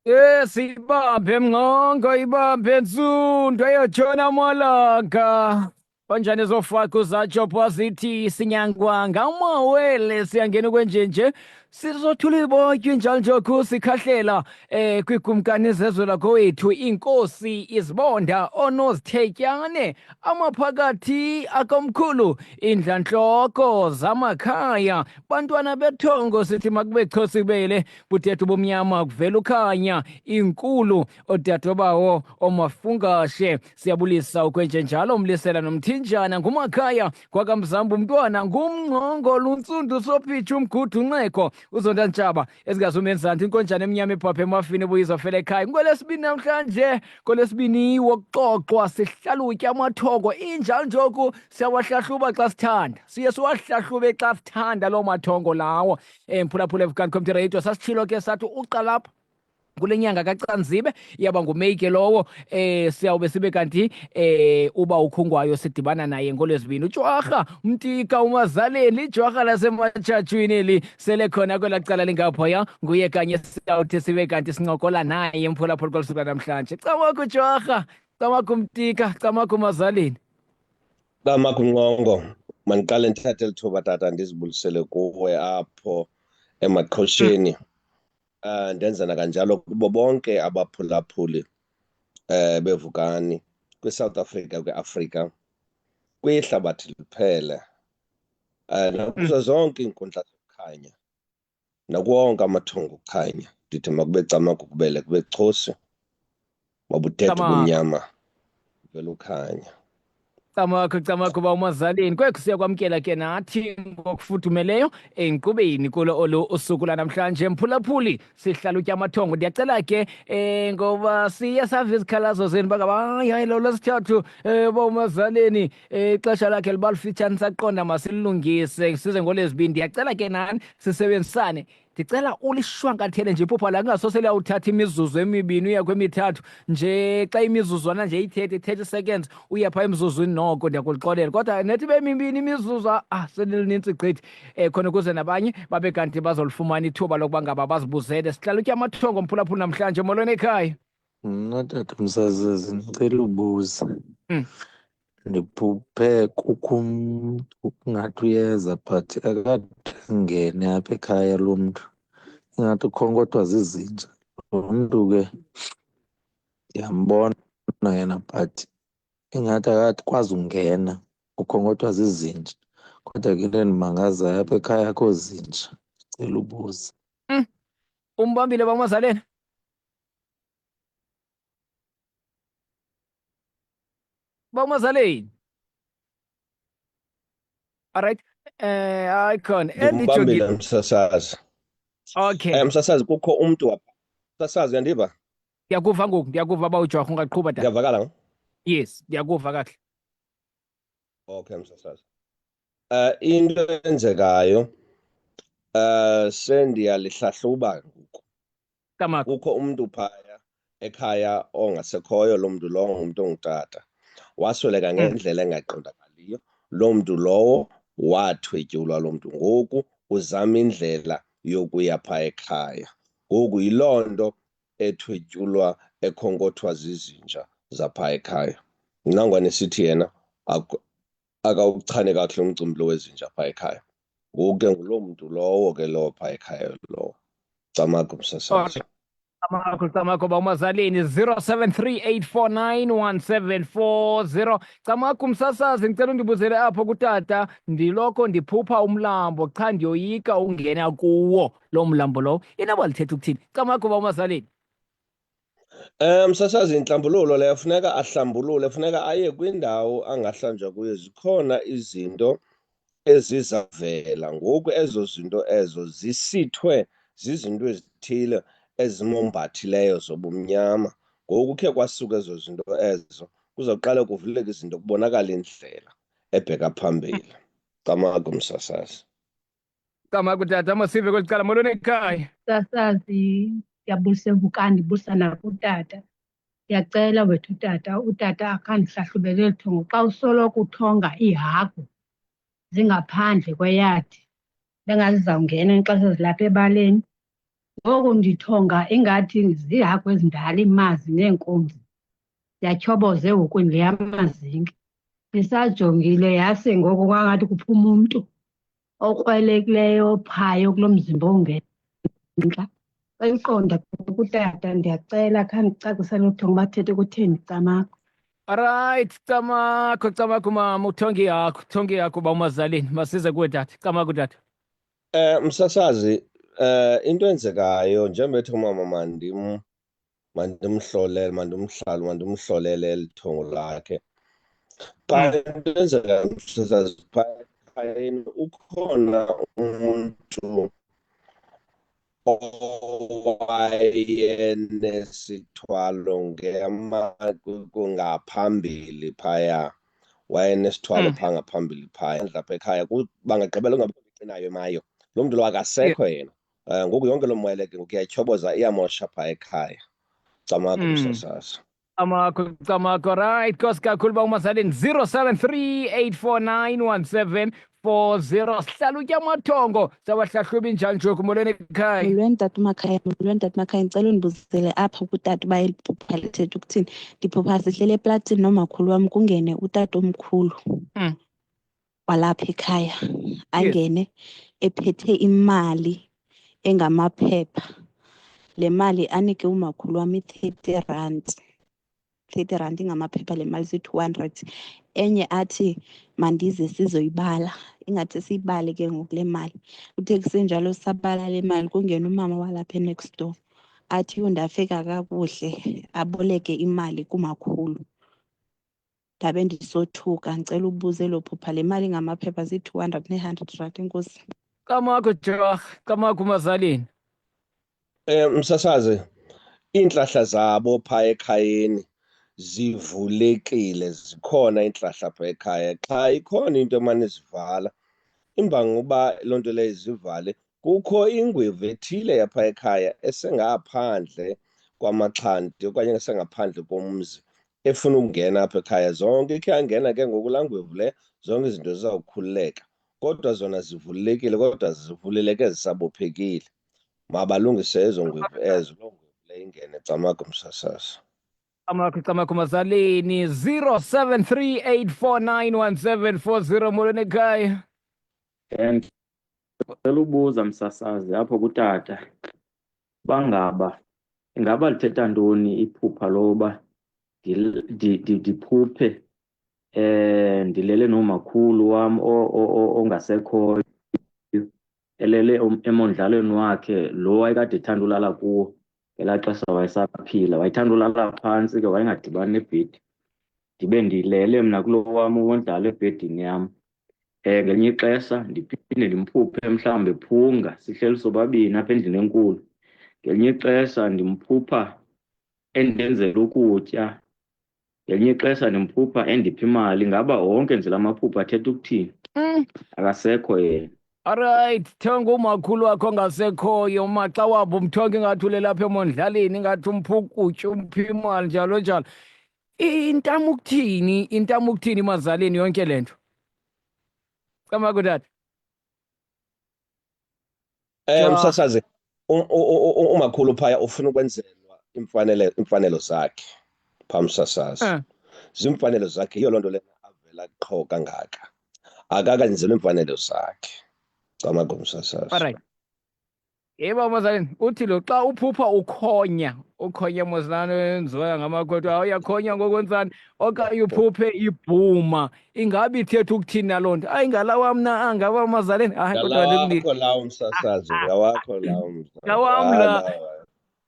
Yes, ibambe mnqongo, ibambe ntsundu, ayotshona amalanga. Kanjani zofaka uzatsho zithi sinyangwa ngamawele, siyangena kwenjenje sizothula ibotyi njalo njoku sikhahlela kwiikumkani zezwe lakowethu, iinkosi, izibonda, oonozithethyane, amaphakathi akomkhulu, iindlantloko zamakhaya, bantwana bethongo, sithi makube chosibele buthetha ubumnyama kuvela ukhanya, inkulu odadobawo omafungashe. Siyabulisa ukwenjenjalo umlisela nomthinjana, ngumakhaya kwakamzambu, umntwana ngumngqongo luntsundu sophitsha umgudu unxeko uzondantshaba ezingazumenzanti inkonjane emnyama ebhabhe emafini ebuyizwa fela ekhaya. Ngolwesibini namhlanje, ngolwesibini wokuxoxwa, sihlalutya amathongo injalo njoku siyawahlahluba xa sithanda, siye siwahlahlube xa sithanda loo mathongo lawo. Mphulaphula eVukani Community Radio, sasitshilo ke sathi uqalapha kule nyanga kaCanzibe, iyaba nguMeyi ke lowo, siyawube sibe kanti uba ukhungwayo sidibana naye ngolwezibini. Ujwarha Mtika umazaleni, lijwarha lasematshatshwini eli sele khona kwelaa cala lingaphaya, nguye kanye siyawuthi sibe kanti sincokola naye mphulaphula kolu suku namhlanje. Camagu Jwarha, camagu Mtika, camagu Mazaleni. Camagu Nqongo, mandiqale ndithathe eli thuba tata ndizibulisele kuwe apho emaqhosheni. Ndenza nakanjalo kubo bonke abaphulaphuli bevukani kwiSouth Africa, kwiAfrika, kwihlabathi liphele, nakuzo zonke iinkundla zokukhanya, nakuwo wonke amathongo okukhanya. Ndithi makube camagu kubele kube chosi, mabuthethe ubumnyama vele ukhanya. Camagu, camagu ba umazaleni. Kwekhu siyakwamkela ke nathi ngokufudumeleyo enkqubeni kulo olu usuku lanamhlanje. Mphulaphuli, sihlalutya amathongo. Ndiyacela ke ngoba siye sava izikhalazo zenu bangaba hayi hayi lo lwesithathu ba umazaleni ixesha lakhe liba lifitshane, saqonda masilungise size ngolwezibini. Ndiyacela ke nani sisebenzisane. Ndicela ulishwankathele nje iphupha lakho, ingasose liyawuthatha imizuzu emibini uya kwemithathu nje, xa imizuzwana nje i-30, 30 seconds uya phaa emzuzwini, noko ndiyakulixolela. Kodwa nethi ibe mibini imizuzu, selilinintsi gqithi, khona ukuze nabanye babe kanti bazolifumana ithuba lokuba ngaba bazibuzele. Sihlalutya amathongo mphulaphula namhlanje. Molweni ekhaya. Mna tata umsasazi ndicela ubuza. Ndiphuphe kukho umntu ingathi uyeza but akade angene apha ekhaya lo mntu, ingathi ukhonkothwa zizinja. Lo mntu ke ndiyambona yena but ingathi akakwazi ungena, ukhonkothwa zizinja. Kodwa ke into endimangazayo apha ekhaya akho zinja. Ndicela ubuza. Umbambile bamazaleni? Bamazaleni. Alright. Hayi khona. Ndimbambile msasazi. Okay. Msasazi kukho umuntu wapha. Msasazi uyandiva? Ndiyakuva ngoku, ndiyakuva ba uJwarha ungaqhuba tata. Ndiyavakala? Yes, ndiyakuva kakuhle. Okay msasazi. Into eyenzekayo sendiyalihlahluba ngoku. Kukho umuntu phaya ekhaya ongasekhoyo, lo mntu lowo ngumntu ongutata. Wasweleka ngendlela engaqondakaliyo. Lo mntu lowo wathwetyulwa lo mntu, ngoku uzama indlela yokuya phaa ekhaya. Ngoku yiloo nto ethwetyulwa ekhonkothwa zizinja zaphaa ekhaya. Nangona esithi yena akawuchane kakuhle umcimbi lo wezinja phaa ekhaya. Ngoku ke nguloo mntu lowo ke lowo phaa ekhaya lowo. Camagu msasazi. Camagu, camagu ba umazaleni 0738491740. Camagu msasazi, ngicela undibuzele apho kutata, ndiloko ndiphupha umlambo cha ndiyoyika ungena kuwo lo mlambo lowo. Inoba lithetha ukuthini? Camagu ba umazaleni. Msasazi, intlambululo leyo funeka ahlambulule, funeka aye kwindawo angahlanjwa kuyo. Zikhona izinto ezizavela ngoku, ezo zinto ezo zisithwe zizinto ezithile ezimombathileyo zobumnyama. Ngoku khe kwasuka ezo zinto ezo, kuzawuqala kuvuleke izinto, kubonakala indlela ebheka phambili. Camagu msasazi. Camagu tata, masive kweli cala. Molweni ekhaya. Msasazi, ndiyabulisa eVukani, ndibulisa nakutata. Ndiyacela wethu tata, utata akhandihlahlubele eli thongo. Xa usoloko uthonga iihagu zingaphandle kweyadi, bengathi zizawungena xa sezilapha ebaleni. Ngoku ndithonga ingathi ziihagu ezindala, iimazi neenkunzi, ziyatyhoboza ehokweni le yamazinki. Ndisajongile yase ngoku kwangathi kuphuma umntu okrwelekileyo ophayo kulo mzimba ongentla. Cela uqonda kutata, ndiyacela khandicacisele uthongo uba thethe kutheni camagu. Alright, camakho, camakho mama, uthonga ihagu, uthonga ihagu uba umazalini. Masize kuwe tata, camakho tata. Msasazi, into enzekayo njengoba ethi umama mandim mandimhlolele mandimhlale mandimhlolele eli thongo lakhe. Xa into enzekayo msasazi phaa ekhayeni ukhona umntu owayenesithwalo ngaphambili phaya, wayenesithwalo phaa ngaphambili phaya lapha ekhaya, bangagqibela kungabikho nto icinayo emayo. Loo mntu lowo akasekho yena. Ngoku yonke loo moya le ke ngoku iyatyhoboza, iyamosha phaa ekhaya. Camagu, msasazi. Camakho, camakho, right. Nkosi kakhulu uba umasaleni 0738491740. Sihlalutya amathongo sawahlahluba injani nje molweni ekhaya. Molweni tata uMakhaya, molweni tata uMakhaya. Ndicela undibuzele apha kutata uba eli phupha lithetha ukuthini. Ndiphupha sihleli eplatini nomakhulu wam kungene utata omkhulu walapha ekhaya. Angene ephethe imali engamaphepha. Le mali anike umakhulu wam i-30 rand. 30 rand ingamaphepha le mali zii-200. Enye athi mandize sizoyibala, ingathi siyibale ke ngoku le mali. Kuthe kusenjalo sabala le mali kungena umama walapha e-next door athi yho ndafika kakuhle, aboleke imali kumakhulu. Ndabe ndisothuka, ndicela ubuze elo phupha le mali ingamaphepha zii-200 nee-100 rand. Enkosi. Camakho Jorh, camakho mazalini. Msasazi, iintlahla zabo phaa ekhayeni zivulekile, zikhona iintlahla phaa ekhaya. Xa ikhona into emane izivala, imbangi uba loo nto leyo izivale, kukho ingwevu ethile yapha ekhaya esengaphandle kwamaxhanti okanye esengaphandle komzi efuna ukungena apha ekhaya. Zonke ikhe yangena ke ngoku laa ngwevu le, zonke izinto zizawukhululeka. Kodwa zona zivulekile, kodwa zivuleleke zisabophekile. Mabalungise ezo ngwevu ezo, loo ngwevu le ingene. Camagu msasazi. Camakho, camakho mazalini 0738491740 molweni ekhaya. Ndicela ubuza msasazi apho kutata bangaba ingaba lithetha ntoni iphupha loba ndiphuphe ndilele nomakhulu wam ongasekhoyo elele emondlalweni wakhe lo wayekade ethanda ulala kuwo ngelaa xesha wayesaphila. Wayethanda ulala phantsi ke, wayengadibani nebhedi, ndibe ndilele mna kulo wam umondlalo ebhedini yam. Ngelinye ixesha ndiphinde ndimphuphe mhlawumbi ephunga, sihleli sobabini apha endlini enkulu. Ngelinye ixesha ndimphupha endenzela ukutya, ngelinye ixesha ndimphupha endipha imali. Ngaba wonke nje la maphupha athetha ukuthini? Akasekho yena. Alright, thonga umakhulu wakho ongasekhoyo, maxa wabo umthonga ingathi ulele apha emondlaleni, ingathi umpha ukutya, umpha imali, njalo njalo. Intama ukuthini, intama ukuthini mazaleni yonke le nto? Camagu tata. Msasazi, umakhulu phaya ufuna ukwenzelwa imfanelo zakhe phaa msasazi. Ziimfanelo zakhe, yiyo loo nto lena avela qho kangaka. Akakenzelwa iimfanelo zakhe. Camagu msasazi. Alright. Yebo mazaleni, uthi lo xa uphupha ukhonya, ukhonya mozilana enziwa ngamakhwenkwe, hayi uyakhonya ngokwenzani, okanye uphuphe ibhuma, ingabe ithetha ukuthini na loo nto? Hayi ngalawa mna, angaba mazaleni, hayi kodwa Ngawakho lawo msasazi, ngawakho lawo msasazi. Ngawam la.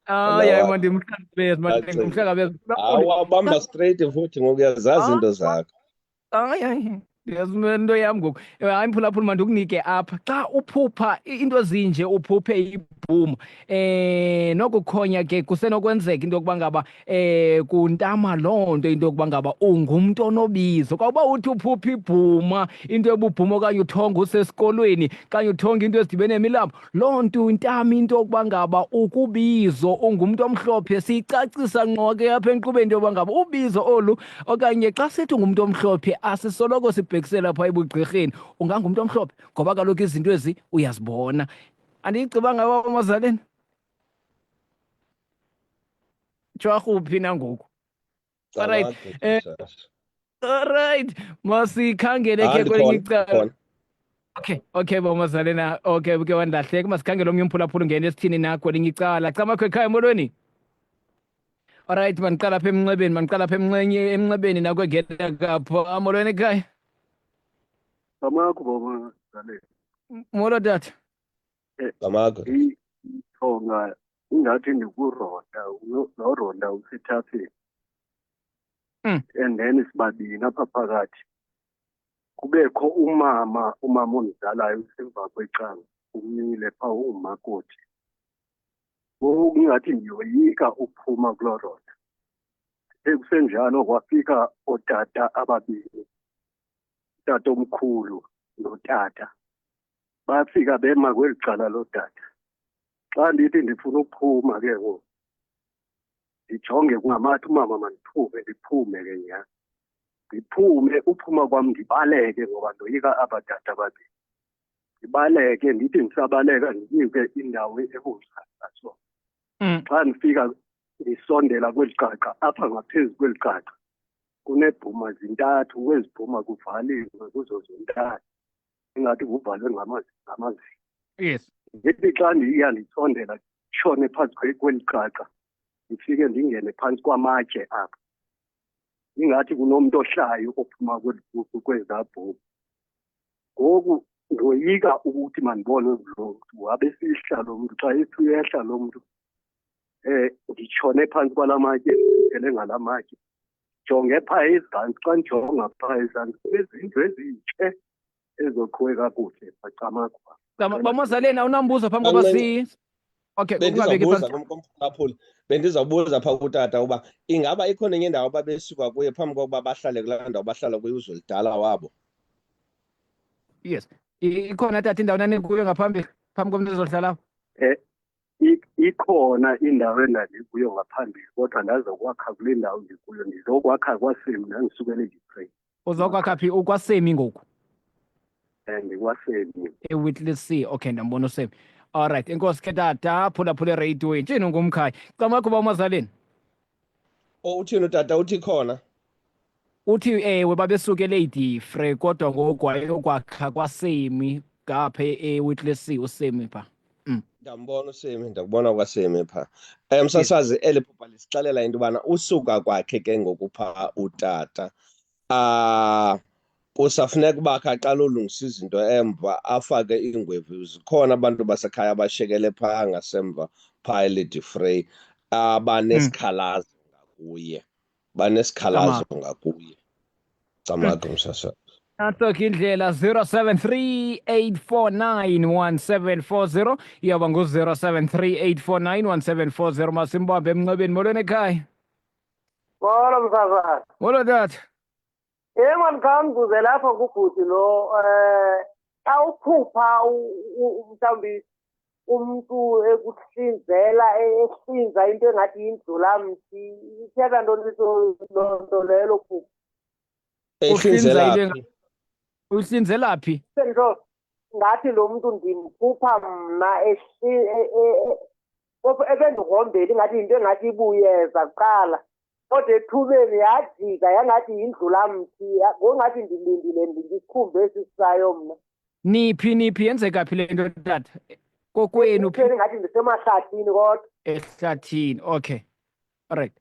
Hayi, hayi mandimhlangabeze, mandimhlangabeze. Awabamba straight futhi ngoku uyazazi into zakho. Hayi, hayi. Ndiyazi into yam ngoku. Hayi mphulaphuli, mandikunike apha. Xa uphupha into ezinje, uphuphe ibhuma, nokukhonya ke kusenokwenzeka into yokuba ngaba kuntama loo nto into yokuba ngaba ungumntu onobizo. Kwauba uthi uphuphe ibhuma, into ebubhuma okanye uthonga usesikolweni, okanye uthonga into ezidibene nemilambo, loo nto intama into yokuba ngaba ukubizo, ungumntu omhlophe. Siyicacisa ngqo ke apha enkqubeni into yokuba ngaba ubizo olu, okanye xa sithi ungumntu omhlophe asisoloko sibhekisela phaa ebugqirheni. Ungangumntu omhlophe ngoba kaloku izinto ezi uyazibona. Andiyigqibanga wamazaleni. Jwarhuphi nangoku. Alright. Alright, masikhangele ke kwelinye icala. Okay, bomazalena. Okay, uke wandilahleka. Masikhangele omnye umphulaphula ungena esithini na kwelinye icala. Camakho ekhaya, molweni. Alright, mandiqala apha emnxebeni, mandiqala apha emnxenye emnxebeni nakwegela kapha. Molweni ekhaya. Camakho bomazalena. Molo tata. Camakho. Ithonga ingathi ndikuronda, lo ronda usethafeni. And then sibabini apha phakathi. Kubekho umama, umama ondizalayo usemva kwecango, umile phaa ungumakoti. Ngoku ingathi ndiyoyika uphuma kuloo ronda. Sekusenjalo kwafika ootata ababini, utata omkhulu notata. Bafika bema kweli cala lotata. Xa ndithi ndifuna ukuphuma ke ngoku, ndijonge kungamathi umama mandiphume, ndiphume ke nyhani. Ndiphume, uphuma kwam ndibaleke ngoba ndoyika aba tata babini. Ndibaleke, ndithi ndisabaleka ndinyuke indawo ebumhlaba so. Xa ndifika ndisondela kweli qaqa, apha ngaphezu kweli qaqa kunebhuma zintathu, kwezi bhuma kuvaliwe kuzo zontathu. Ingathi kuvalwe ngamaziko. Ndithi xa ndiya ndisondela nditshone phantsi kweli qaqa, ndifike ndingene phantsi kwamatye apha. Ingathi kunomntu ohlayo ophuma kwezaa bhuma. Ngoku ndoyika ukuthi mandibone lo mntu, wabe sihla lo mntu. Xa ethi uyehla lo mntu, nditshone phantsi kwala matye, ndingene ngala matye. Jonge phaa ezantsi, xa ndijonga phaa ezantsi kunezindlu ezintle ezoqhuwe kakuhle phacamakwa. Bamazaleni, awunambuzo phambi koba si Okay, bendizawubuza kumphulaphuli, bendizawubuza phaa kutata uba ingaba ikhona enye indawo ababesuka kuyo phambi kokuba bahlale kulaa ndawo bahlala kuyo uZwelidala wabo? Yes. Ikhona tata indawo nanikuyo ngaphambili phambi komntu ezohlala apho? Ikhona indawo endandikuyo ngaphambili, kodwa ndazokwakha kule ndawo ndikuyo. Ndizokwakha kwaSemi, ndandisukele eDiprey. Uzokwakha phi? UkwaSemi ngoku? Ndikwasemi. EWhittlesea. Okay, ndambona uSemi. Alright, enkosi ke tata, phulaphula ereyidweni. Tshini ngumkhaya. Camakho uba umazaleni. Oh, uthini utata? Uthi khona? Uthi ewe babesuke eLady Frere kodwa ngoku wayokwakha kwaSemi ngapha eWhittlesea uSemi pha. Ndambona uSemi, ndakubona kwaSemi pha. Msasazi, eli phupha lisixelela into yobana usuka kwakhe ke ngoku pha utata. Kusafuneka uba khe aqale ulungisa izinto emva, afake iingwevu. Zikhona abantu basekhaya abashekele phaa ngasemva phaa eLady Frere abanesikhalazo ngakuye. Banesikhalazo ngakuye. Camagu msasazi. Nantso ke indlela 0738491740 iyawuba ngu-0738491740. Masimbambe emnxebeni. Molweni ekhaya. Molo msasazi. Molo tata. Yebo, ndikhambuze lapho kubhuti lo, xa uphupha mhlawumbi umntu ekuhlinzela, ehlinza into engathi yindlulamthi, ithetha ntoni loo nto leyo lo phupha? Ehlinzela phi? Uhlinzela phi? Sento ngathi lo mntu ndimphupha mna ebendihombela ingathi yinto engathi ibuyeza kuqala. Kodwa ethubeni yajika yangathi yindlulamthi, ngokungathi ndilindile ndilinde isikhumba esi sisayo mna. Niphi, niphi, yenzeka phi le nto tata? Kokwenu phi? Ekutheni ngathi ndisemahlathini kodwa. Ehlathini, okay. All right.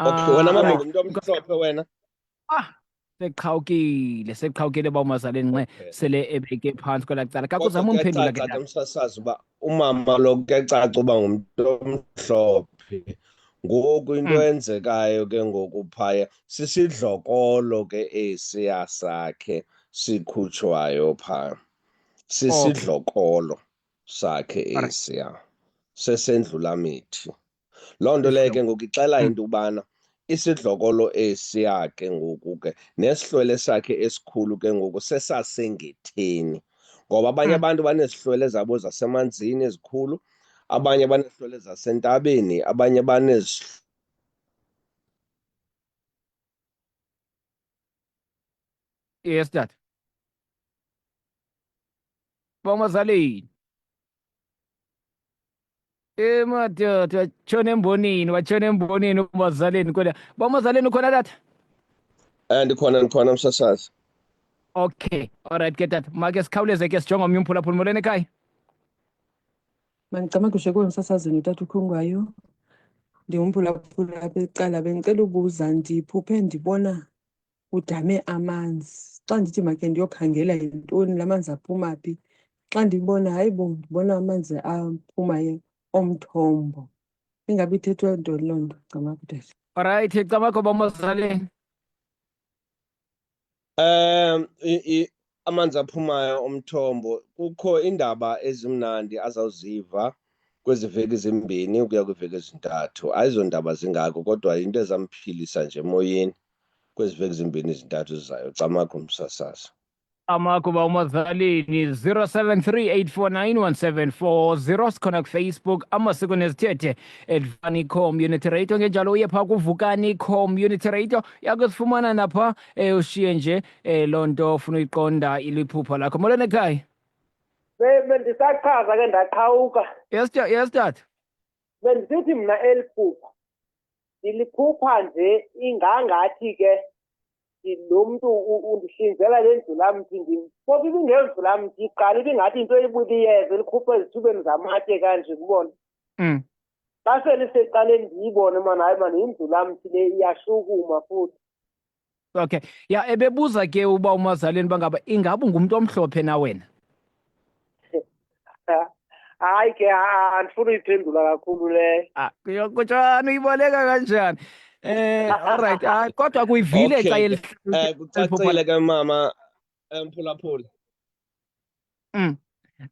Okay, wena mama ngumntu omhlophe wena? Seqhawukile, seqhawukile ba umazaleni nxe sele ebeke phantsi kwelaa cala. Kakuzama umphendula ke tata. Msasazi uba umama lo kuyacaca uba ngumntu omhlophe. Ngoku into eyenzekayo ke ngoku phaya sisidlokolo ke esiya sakhe sikhutshwayo phaa. Sisidlokolo sakhe esiya sesendlulamithi. Loo nto leyo ke ngoku ixela into yokubana isidlokolo esiya ke ngoku ke nesihlwele sakhe esikhulu ke ngoku sesasengetheni. Ngoba abanye abantu banezihlwele zabo zasemanzini ezikhulu, abanye banezihlwele zasentabeni, abanye banezihlwele. Yes, Dad. Bamazaleni. Eh madoda watshona embonini watshona embonini umazaleni kodwa bamazaleni ukhona tata? Eh ndikhona ndikhona msasazi. Okay, alright ke tata. Make sikhawuleze ke sijonge omnye umphulaphuli molweni ekhaya. Mandicamagushe kuwe msasazweni utata ukhungwayo. Ndingumphulaphuli apha ecala bendicela ubuza ndiphuphe ndibona kudame amanzi. Xa ndithi makhe ndiyokhangela yintoni la manzi aphuma phi, xa ndibona hayi bo ndibona amanzi aphumayo omthombo. Ingabe ithethwa ntoni loo nto? Camagu tata. Alright, camagu bamazaleni. Um amanzi aphumayo omthombo kukho iindaba ezimnandi azawuziva kwezi veki zimbini ukuya kwiiveki ezintathu. Ayizondaba zingako kodwa yinto ezamphilisa nje emoyeni kwezi veki zimbini zintathu zizayo. Camagu msasazi. Camagu ba umazalini 0738491740 sikhona kufacebook amasiko nezithethe edvani community radio ngenjalo uye phaa kuvukani community radio yakusifumana napha um ushiye nje um loo nto ofuna uyiqonda iliphupha lakho molweni ekhaya Bendisachaza ke ndaqhawuka. Yes, yes tata. Bendisithi mna eli phupha ndiliphupha nje ingangathi ke lo mntu undihlinzela le ndlulamthi ndim phofu ibingendlulamthi iqala ibingathi into ebuliyeza elikhupha ezithubeni zamatye kanje kubona. Xa selisecaleni ndiyibone mani hayi mani yindlulamthi le iyashukuma futhi. Okay. Ya ebebuza ke uba umazaleni bangaba ingaba ungumntu omhlophe na wena? Hayi ke andifuni uyiphendula kakhulu leyo. Ah, kutshani uyiboleka kanjani? Eh, all right. Ah, kodwa kuyivile okay. xa Eh kucacile ke mama emphulaphula.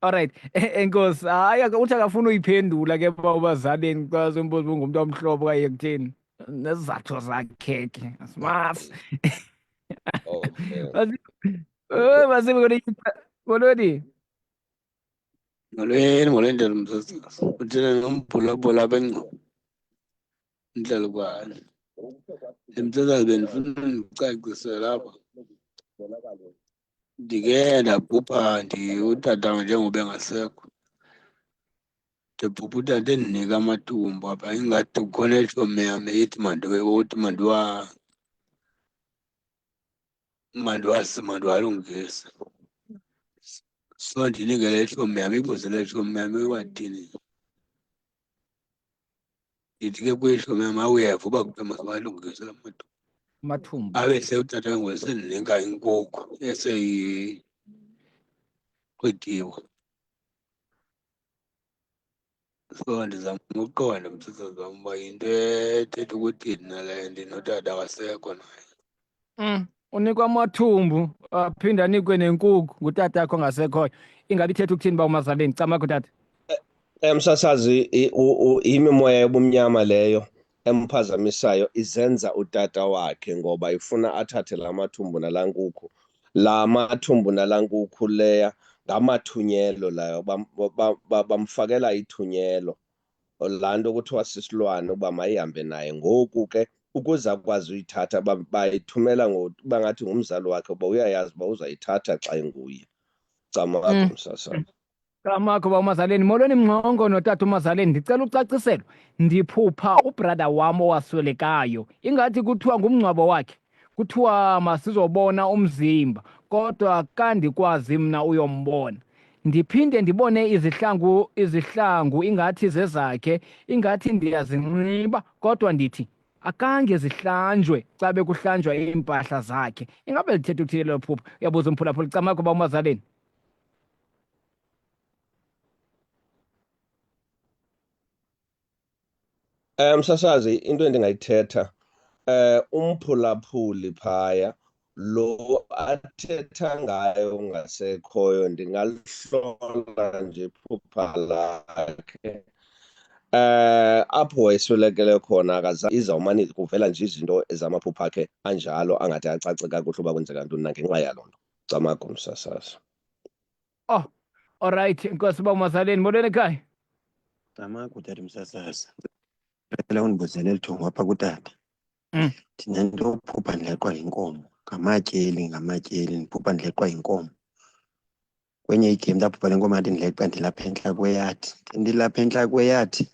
Alright. Enkosi. Hayi uthi akafuni uyiphendula ke ba ubazaleni xa sombuzo ungumntu omhlophe okanye kutheni. Nezizathu zakhe ke. Asimazi. Okay. Eh basibe kona molweni. Molweni, molweni ndlela msasazi. Uthele nomphulaphula apha engqo. Ndlela kwani. Msasazi bendifuna undicacisele apha. Ndike ndaphupha utata njengoba engasekho. Ndiphupha utata endinika amathumbu apha ingathi kukhona itshomi yam ithi uthi mandiwalungise. So ndinike le tshomi yam, ibuze le tshomi yam iwathini. Ndithi ke kuyitshomi yam awuyeva uba kuthiwa masiwalungise la mathumbu. Amathumbu. Abe sewutata ke ngoku esendinika inkukhu eseyixhwithiwe. So ndizama ukuqonda msasazi wam uba yinto ethetha ukuthini na le ndinotata akasekho naye. Unikwa amathumbu aphinde anikwe nenkukhu ngutatakho ongasekhoyo. Ingabe ithetha ukuthini uba umazaleni? Camagu tata. Msasazi imimoya yobumnyama leyo emphazamisayo izenza utata wakhe ngoba ifuna athathe la mathumbu nalaa nkukhu. La mathumbu nalaa nkukhu leya ngamathunyelo layo, bamfakela ithunyelo. Laa nto kuthiwa sisilwane uba mayihambe naye. Ngoku ke ukuze akwazi uyithatha bayithumela uba ngathi ngumzali wakhe uba uyayazi uba uzayithatha xa inguye. Camagu msasazi. Camagu ba umazaleni. Molweni Mngxongo notata umazaleni, ndicela ucaciselwa. Ndiphupha ubrother wam owaswelekayo. Ingathi kuthiwa ngumngcwabo wakhe. Kuthiwa masizobona umzimba, kodwa kandikwazi mna uyombona. Ndiphinde ndibone izihlangu izihlangu ingathi zezakhe, ingathi ndiyazinxiba, kodwa ndithi akange zihlanjwe xa bekuhlanjwa iimpahla zakhe. Ingabe lithetha ukuthini elo phupha? Uyabuza umphulaphuli. Camagu ba umazaleni. Msasazi, into endingayithetha umphulaphuli phaya lo athetha ngayo ngasekhoyo ndingalihlola nje iphupha lakhe. Apho wayeswelekele khona akaza izawumane kuvela nje izinto ezamaphupha akhe anjalo angade acace kakuhle uba kwenzeka ntoni na ngenxa yaloo nto. Camagu msasazi. Oh, all right. Nkosi uba umazaleni. Molweni ekhaya. Camagu tata msasazi. Cela undibuzele elithongo apha kutata. Ndinento yokuphupha ndileqwa yinkomo ngamatyeli ngamatyeli ndiphupha ndileqwa yinkomo. Kwenye igame ndaphupha le nkomo yathi ndileqa ndilapha entla kweyadi. Ndilapha entla kweyadi.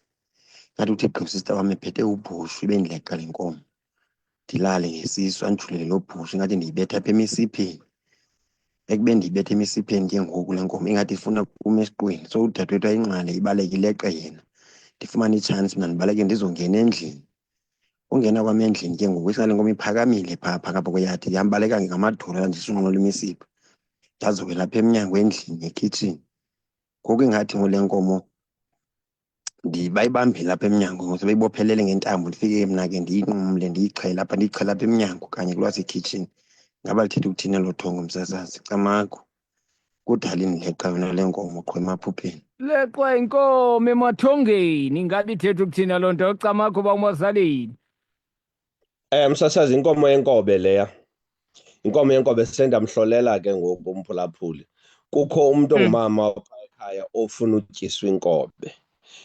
Ngathi uthe gqi usista wam ephethe ubhushu ibe ndileqa le nkomo. Ndilale ngesisu andijulele lo bhushu ingathi ndiyibetha apha emisipheni. Ekubeni ndiyibetha emisipheni ke ngoku le nkomo ingathi ifuna kum esiqwini. So udadewethu ayingxale ibaleke ileqe yena. Ndifumane itshansi mna ndibaleke ndizongena endlini. Ungena kwam endlini ke ngoku isale nkomo iphakamile phaa phakapha kweyadi yambaleka ngamadolo andisunqula imisipha. Ndazowela apha emnyango endlini ekhitshini. Ngoku ingathi ngole nkomo bayibambile apha emnyango ngoku sebeyibophelele ngentambo ndifike mna ke ndiyinqumle ndiyixhele apha ndiyixhele apha emnyango kanye kulwasekhitshini. Ngaba lithetha ukuthini elo thongo msasazi? Camagu. Kudala indileqa yona le nkomo qho emaphupheni. Leqwa inkomo emathongeni ingabe ithetha ukuthini loo nto camagu uba umazaleni. Msasazi inkomo yenkobe leya. Inkomo yenkobe sendamhlolela ke ngoku umphulaphuli. Kukho umuntu ongumama opha ekhaya ofuna utyiswa inkobe.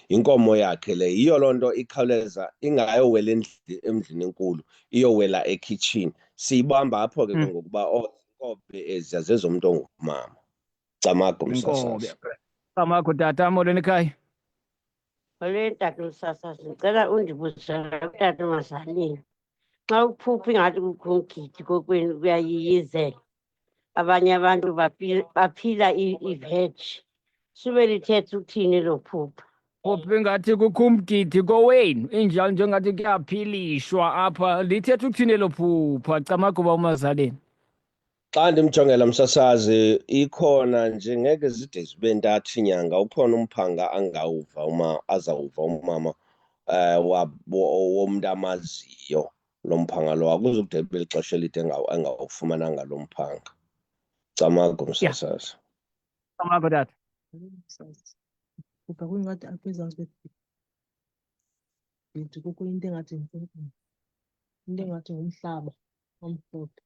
Inkomo yakhe le yiyo loo nto ikhawuleza ingayowela endlini enkulu iyowela ekhitshini. Siyibamba apho ke ngokuba oh inkobe eziya zezomntu ongumama. Camagu msasazi. Camagu tata, molweni ekhaya. Molweni tata umsasazi, ndicela undibuzele kutata uMazaleni. Xa uphupha ingathi kukho umgidi kokwenu kuyayiyizela. Abanye abantu baphila i-veg. Sube lithetha ukuthini elo phupha? Phupha ingathi kukho umgidi kowenu, injalo njengathi kuyaphilishwa apha. Lithetha ukuthini elo phupha? Camagu uba uMazaleni. Xa ndimjongela msasazi ikhona nje ngeke zide zibe ntathu inyanga ukhona umphanga angawuva uma azawuva umama eh womntu amaziyo lo mphanga lo akuzukude kube lixesha elide engawufumananga lo mphanga. Camagu msasazi. Camagu tata. Ubheka kwincwadi apha ezantsi kwebhedi kukho into engathi yinkunkuma, into engathi ngumhlaba omhlophe.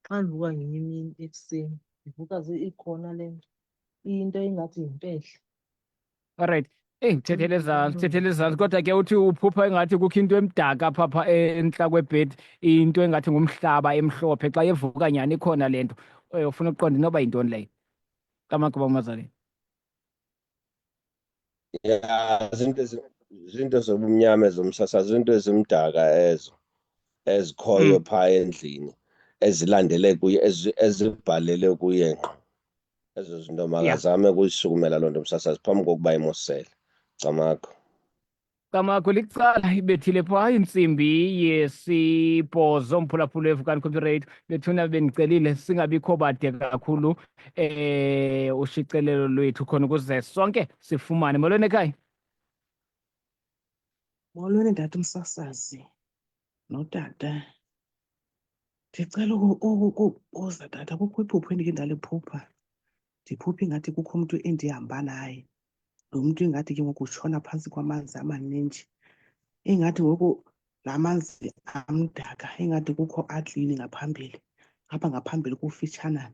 Xa ndivuka ngenye imini ekuseni ndivuka ikhona le nto, iyinto engathi yimpehla. Alright. Eyi uthethele ezantsi, uthethele ezantsi kodwa ke uthi uphupha engathi kukho into emdaka apha pha entla kwebhedi, into engathi ngumhlaba emhlophe. Xa evuka nyhani ikhona le nto. Ufuna ukuqonda inoba yintoni leyo. Camagu bamazaleni. Ya, zinto zinto zobumnyama ezomsasazo, zinto ezimdaka ezo ezikhoyo phaa endlini ezilandele kuye ezibhalele kuye ngqo. Ezo zinto makazame ukuyisukumela loo nto msasazi phambi kokuba imosele. Camagu. Camagu licala ibethile phaa intsimbi yesibhozo mphulaphula eVukani Community Radio. Bethuna bendicelile singabikho bade kakhulu ushicelelo lwethu khona ukuze sonke sifumane. Molweni ekhaya. Molweni tata umsasazi notata. Ndicela ukubuza tata, kukho iphupho endike ndaliphupha. Ndiphupha ingathi kukho umntu endihamba naye. Lo mntu ingathi ke ngoku utshona phantsi kwamanzi amaninji. Ingathi ngoku la manzi amdaka, ingathi kukho aklini ngaphambili. Apha ngaphambili kufitshanana.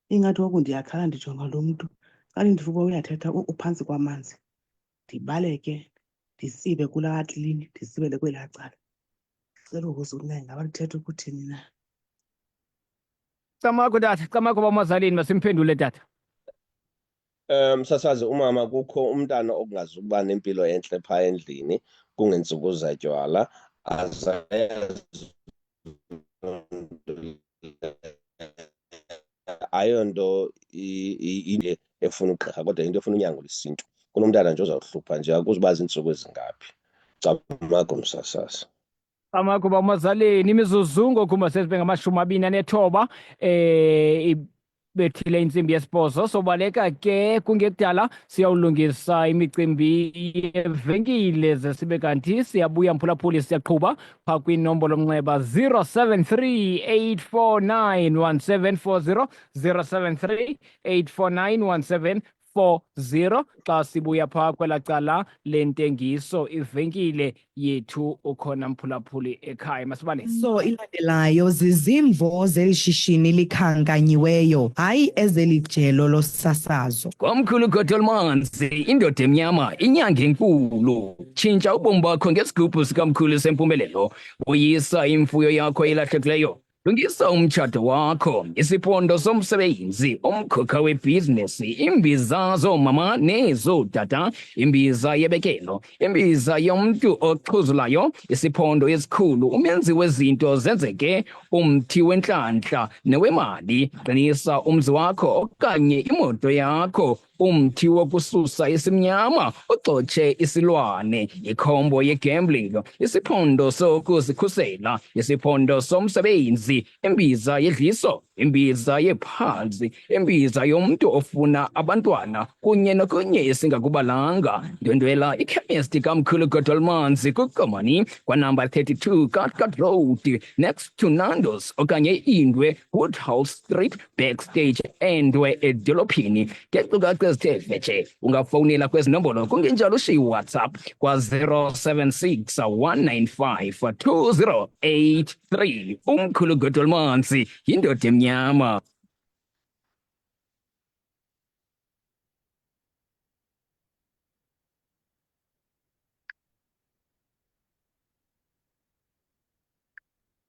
Ingathi ngoku ndiyakhala ndijonga lo mntu. Xa ndiva uba uyathetha uphantsi kwamanzi, ndibaleke nditsibe kulaa klini, nditsibele kwelaa cala. Ndicela ukubuza ukuthi naye ngaba lithetha ukuthini na? Camagu tata, camagu bamazalini, masimphendule tata. Msasazi umama kukho umntana okungazukuba nempilo entle phaa endlini kungentsuku zatywala azayazi ayonto into efuna ugqirha kodwa into efuna unyango lwesintu. Kunomntana nje ozawuhlupha nje akuzuba ziintsuku ezingaphi. Camagu msasazi. Camagu bamazaleni, imizuzu ngoku masesibe ngamashumi abini anethoba ibethile intsimbi yesibhozo. Sobaleka ke kungekudala siyawulungisa imicimbi yevenkile ze sibe kanti siyabuya mphulaphuli siyaqhuba phaa kwinombolo mnxeba 073 849 1740 073 849 1740 xa sibuya phaa kwela cala lentengiso ivenkile yethu ukhona mphulaphuli ekhaya. Masibale. So ilandelayo zizimvo zeli shishini likhankanyiweyo, hayi ezeli jelo losasazo. Kwamkhulu Godolmanzi, indoda emnyama, inyanga enkulu. Tshintsha ubomi bakho ngesigubhu sikamkhulu sempumelelo. Buyisa imfuyo yakho elahlekileyo. Lungisa umtshato wakho, isiphondo somsebenzi, umkhokha webhizinesi, imbiza zoomama nezootata, imbiza yebekelo, imbiza yomntu oxhuzulayo, isiphondo esikhulu, umenzi wezinto zenzeke, umthi wentlantla nowemali. Qinisa umzi wakho okanye imoto yakho umthi wokususa isimnyama uxotshe isilwane, ikhombo yegambling, isiphondo sokuzikhusela, isiphondo somsebenzi, imbiza yedliso, imbiza yephanzi, imbiza yomntu ofuna abantwana kunye nokunye esingakubalanga. Ndwendwela ikhemesti kamkhulu Godolmanzi kuKomani kwanamba 32 Katkat Road next to Nando's okanye Indwe Woodhouse Street backstage Endwe edolophini. Ngeenkcukacha ezithe vetshe ungafowunela kwezi nombolo kungenjalo ushiye iWhatsApp kwa-076 195 2083. Umkhulu Godolmanzi yindoda emnyama.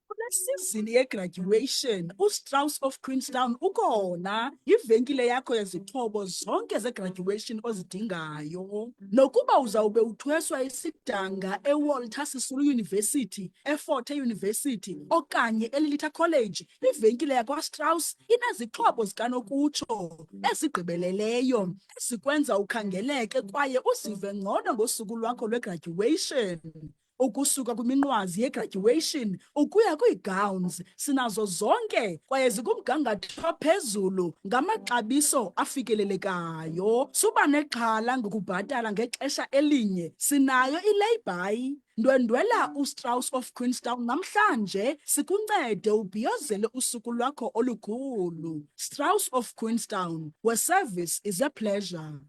Kule sizini yegraduation, uStrauss of Queenstown ukhona. Yivenkile yakho yezixhobo zonke zegraduation ozidingayo. Nokuba uzawube uthweswa isidanga eWalter Sisulu University, eFort Hare University okanye eLilitha College, ivenkile yakwaStrauss inezixhobo zikanokutsho ezigqibeleleyo ezikwenza ukhangeleke kwaye uzive ngcono ngosuku lwakho lwegraduation. Ukusuka kwiminqwazi yegraduation ukuya kwiigowns, sinazo zonke kwaye zikumgangatho ophezulu ngamaxabiso afikelelekayo. Suba nexhala ngokubhatala ngexesha elinye, sinayo ilay-by. Ndwendwela uStrauss of Queenstown namhlanje sikuncede ubhiyozele usuku lwakho olukhulu. Strauss of Queenstown, where service is a pleasure.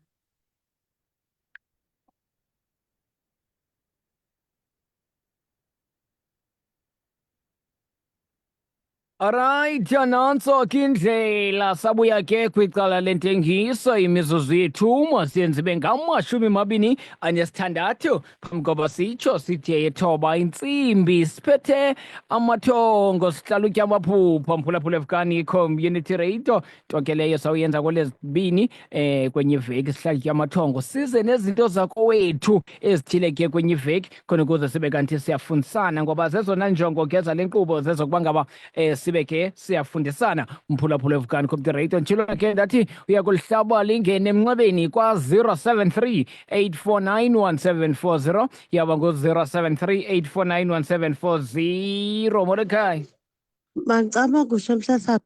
Alright, nantso ke indlela sabuya ke kwicala lentengiso imizuzu yethu masiyenze ibe ngamashumi mabini anesithandathu phambi koba sitsho sithi yethoba intsimbi siphethe amathongo sihlalutya amaphupha mphulaphula evukani community radio nto ke leyo sawuyenza kwelezibini eh kwenye iveki sihlalutya amathongo size nezinto zakowethu ezithile ke kwenye iveki khona ukuze sibe kanti siyafundisana ngoba zezona njongo ke zale nkqubo zezokuba ngaba eh sibe ke siyafundisana mphulaphula evukani community radio nditshilo ke ndathi uya kulihlaba lingene emnxebeni kwa-073 849 1740 yaba ngu-073 849 1740 molo ekhaya Macamakushe msasa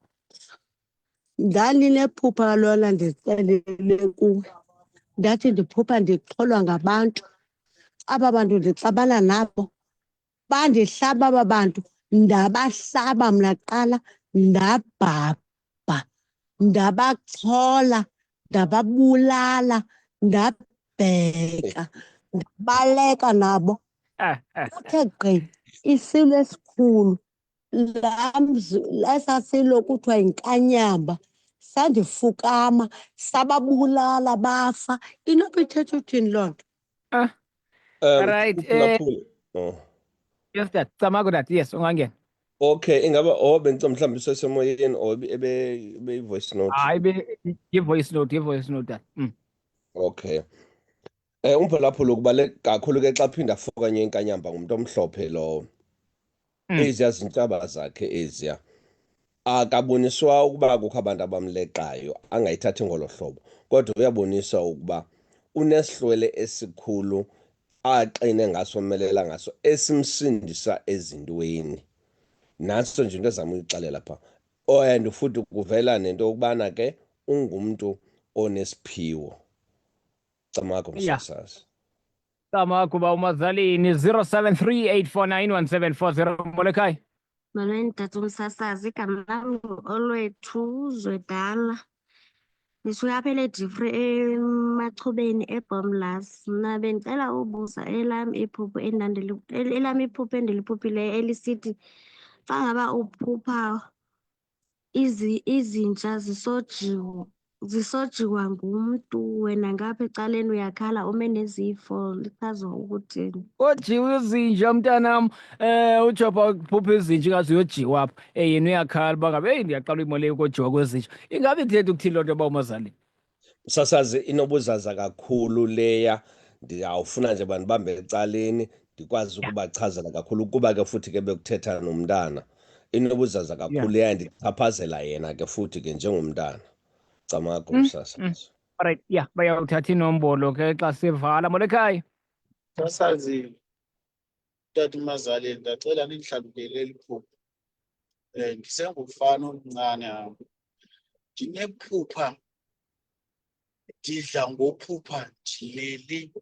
ndalinephupha lona ndicelele kuwe ndathi ndiphupha ndixholwa ngabantu aba bantu ndixabana nabo bandihlaba aba bantu ndabahlaba mna kuqala ndabhabha ndabachola ndababulala ndabheka ndabaleka nabo kuthe gqi isilo esikhulu laa mzi esaa silo kuthiwa yinkanyamba sandifukama sababulala bafa inoba ithetha uthini loo nto Ah. Right. Oh. Yes, dad. Camagu dad. Yes, ungangena. Okay, ingaba oh bengica mhlawumbe isesemoyeni or ebe ebe voice note. Hayi be i-voice note, i-voice note dad. Okay. Umphulaphula kubaluleke kakhulu ke xa phinda afokanye inkanyamba ngumuntu omhlophe lowo. Eziya zintshaba zakhe eziya. Akaboniswa ukuba kukho abantu abamleqayo, angayithathi ngolo hlobo. Kodwa uyabonisa ukuba unesihlwele esikhulu aqine ngaso, omelela ngaso, esimsindisa ezintweni. Nantso nje into ezama uyixelela pha. Oh, and futhi kuvela nento yokubana ke ungumntu onesiphiwo. Camagu msasazi. Camagu ba umazalini 0738491740 molo ekhaya. Molweni tata umsasazi, igama lam nguOlwethu Zwedala. Ndisuka apha eLedifre eMachubeni eBomlas. Mna bendicela ubuza elam iphupho elam iphupho endiliphuphileyo elisithi xa ngaba uphupha izinja zisojiwe. Zisojiwa ngumntu wena ngapha ecaleni uyakhala ume nezifo lichazwa ukuthini? Kojiwa izinja mntanam. Ujoba uphupha izinja ingaze uyojiwa apha. Yena uyakhala uba ngabe eyi ndiyaqala uyibona le kojiwa kwezinja. Ingabe ithetha ukuthini loo nto uba umazali? Msasazi, inobuzaza kakhulu leya. Ndiyawufuna nje bandibambe ecaleni ndikwazi ukubachazela kakhulu kuba ke futhi ke bekuthetha nomntana. Inobuzaza kakhulu leya, ndichaphazela yena ke futhi ke njengomntana. Camagu, msasazi. Alright, yeah, bayawuthatha inombolo ke xa sivala. Molo ekhaya. Msasazi, tata uMazaleni, ndacela nindihlalukele eli phupha. Ndisengumfana omncane apha. Ndinephupha, ndidla ngophupha ndileli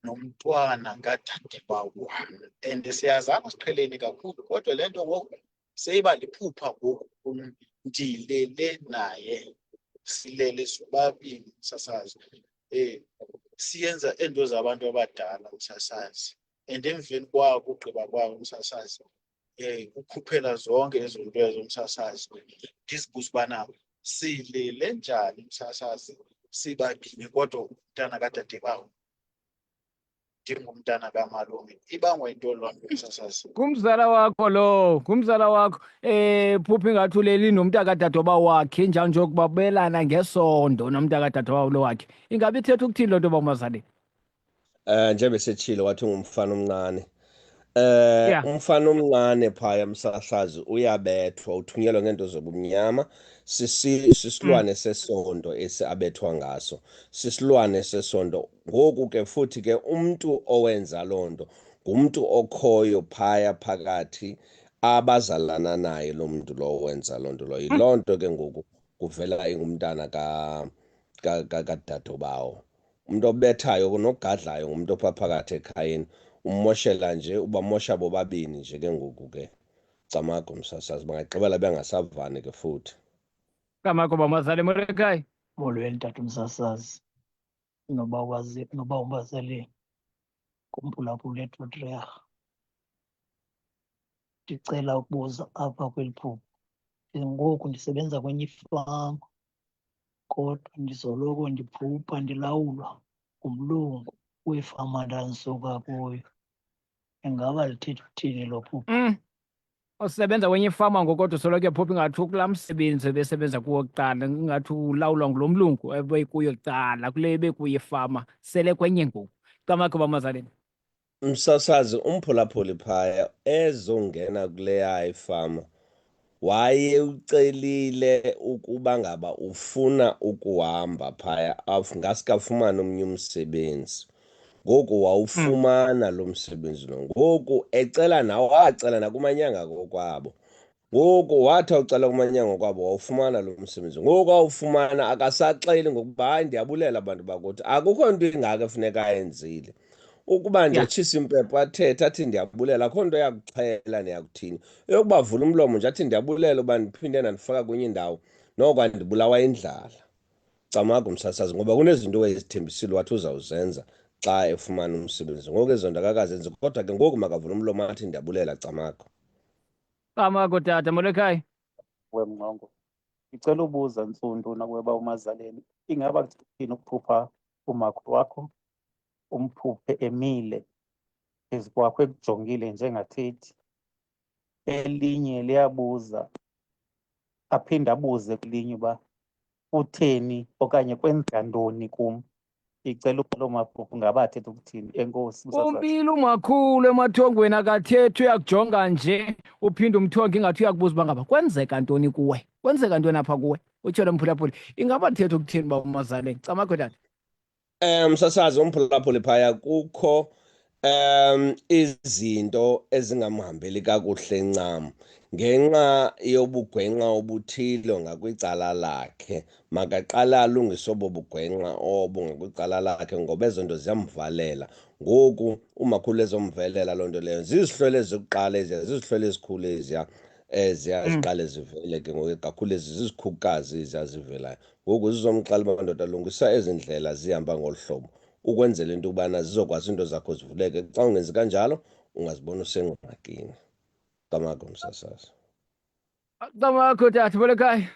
nomntwana kadadebawo wam. And siyazana, siqhelene kakhulu, kodwa le nto ngoku seyiba liphupha ngoku kum. Ndilele naye, silele sobabini, msasazi. Siyenza ento zabantu abadala, msasazi. And emveni kwako ugqiba kwayo, msasazi, ukhuphela zonke ezo nto ezo, msasazi. Ndizibuza ubana silele njani, msasazi, sibabini, kodwa umntana kadadebawo ndingumntana kamalume. Ibangwa yintoni loo nto, msasazi? Ngumzala wakho lowo, ngumzala wakho. Phupha ingathi uleli nomntu kadadoba wakhe, njalo nje ukubabelana ngesondo nomntu kadadoba lo wakhe. Ingabe ithetha ukuthini loo nto uba umazali? Njengoba esetshilo wathi ungumfana omncane. Umfana omncane phaya, msasazi, uyabethwa, uthunyelwa ngeento zobumnyama. Sisilwane sesondo esi abethwa ngaso. Sisilwane sesondo. Ngoku ke futhi ke umntu owenza loo nto ngumntu okhoyo phaya phakathi abazalana naye lo mntu lowo wenza loo nto loyo. Yiloo nto ke ngoku kuvela ingumntana kadadobawo. Umntu obethayo nogadlayo ngumntu opha phakathi ekhayeni. Ummoshela nje, ubamosha bobabini nje ke ngoku ke. Camagu, msasazi, bangagqibela bengasavani ke futhi. Camagu, bamazali. Molo ekhaya. Molweni tata umsasazi, noba wazi noba ubazali kumphulaphula eTotreha. Ndicela ukubuza apha kweli phupha. Ngoku ndisebenza kwenye ifama, kodwa ndizoloko ndiphupha ndilawulwa ngumlungu wefama ndandisuka kuyo. Ingaba lithetha uthini lo phupha? Usebenza kwenye ifama ngoku, kodwa usoloko ephupha ingathi kulaa msebenzi ebesebenza kuwo kuqala, ingathi ulawulwa ngulo mlungu ebekuyo kuqala, kule ebekuyo ifama, sele kwenye ngoku. Camagu, bamazaleni. Msasazi, umphulaphuli phaya ezongena kuleya ifama wayewucelile ukuba ngaba ufuna ukuhamba phaya, ngaske afumane omnye umsebenzi. Ngoku wawufumana lo msebenzi lo. Ngoku ecela nawo, wacela nakumanyanga kokwabo. Ngoku wathi awucela kumanyango kwabo, wawufumana lo msebenzi. Ngoku awufumana akasaxeli ngokuba hayi ndiyabulela abantu bakuthi. Akukho nto ingako efuneka ayenzile. Ukuba nje atshise impepho athethe athi ndiyabulela, akho nto yakuxhela neyakuthini. Eyokuba vula umlomo nje athi ndiyabulela uba ndiphinde nandifaka kwenye indawo, noko andibulawa indlala. Camagu, msasazi, ngoba kunezinto ezithembisile wathi uzawuzenza xa efumana umsebenzi. Ngoku ezo nto akakazenzi, kodwa ke ngoku makavule umlomo athi ndiyabulela. Camagu. Camagu tata. Molo ekhaya. Wemngqongo. Ngicela ubuza Ntsundu nakuweba umazaleni, ingaba kuthini ukuphupha umakhulu wakho umphuphe emile phezu kwakho ekujongile njengathethi? Elinye liyabuza, aphinde abuze kwelinye uba kutheni okanye kwenzeka ntoni kum. Icela loo maphupha ngaba athetha ukuthini? Enkosi, msasazi. Umpilo umakhulu emathongweni akathethi, uyakujonga nje, uphinde umthongo ingathi uyakubuza uba ngaba kwenzeka ntoni kuwe, kwenzeka ntoni apha kuwe. Utsho lo mphulaphuli. Ingaba lithetha ukuthini uba umazaleni? Camagu tata. Msasazi, umphulaphuli phaya kukho izinto ezingamhambeli kakuhle ncam ngenxa yobugwenxa obuthile ngakwicala lakhe. Makaqale alungise obo bugwenxa obo ngakwicala lakhe, ngoba ezo nto ziyamvalela. Ngoku umakhulu ezomvelela loo nto leyo, zizihlwele ezikuqala eziya, zizihlwele ezikhulu eziya, eziya ziqale zivele ke ngoku kakhulu, ezi zizikhukukazi eziya zivelayo. Ngoku zizomxela uba ndoda lungisa ezi ndlela zihamba ngolu hlobo, ukwenzela into yokubana zizokwazi iinto zakho zivuleke. Xa ungenzi kanjalo ungazibona usengxakini. Camagu, msasazi. Camagu tata. Molo ekhaya.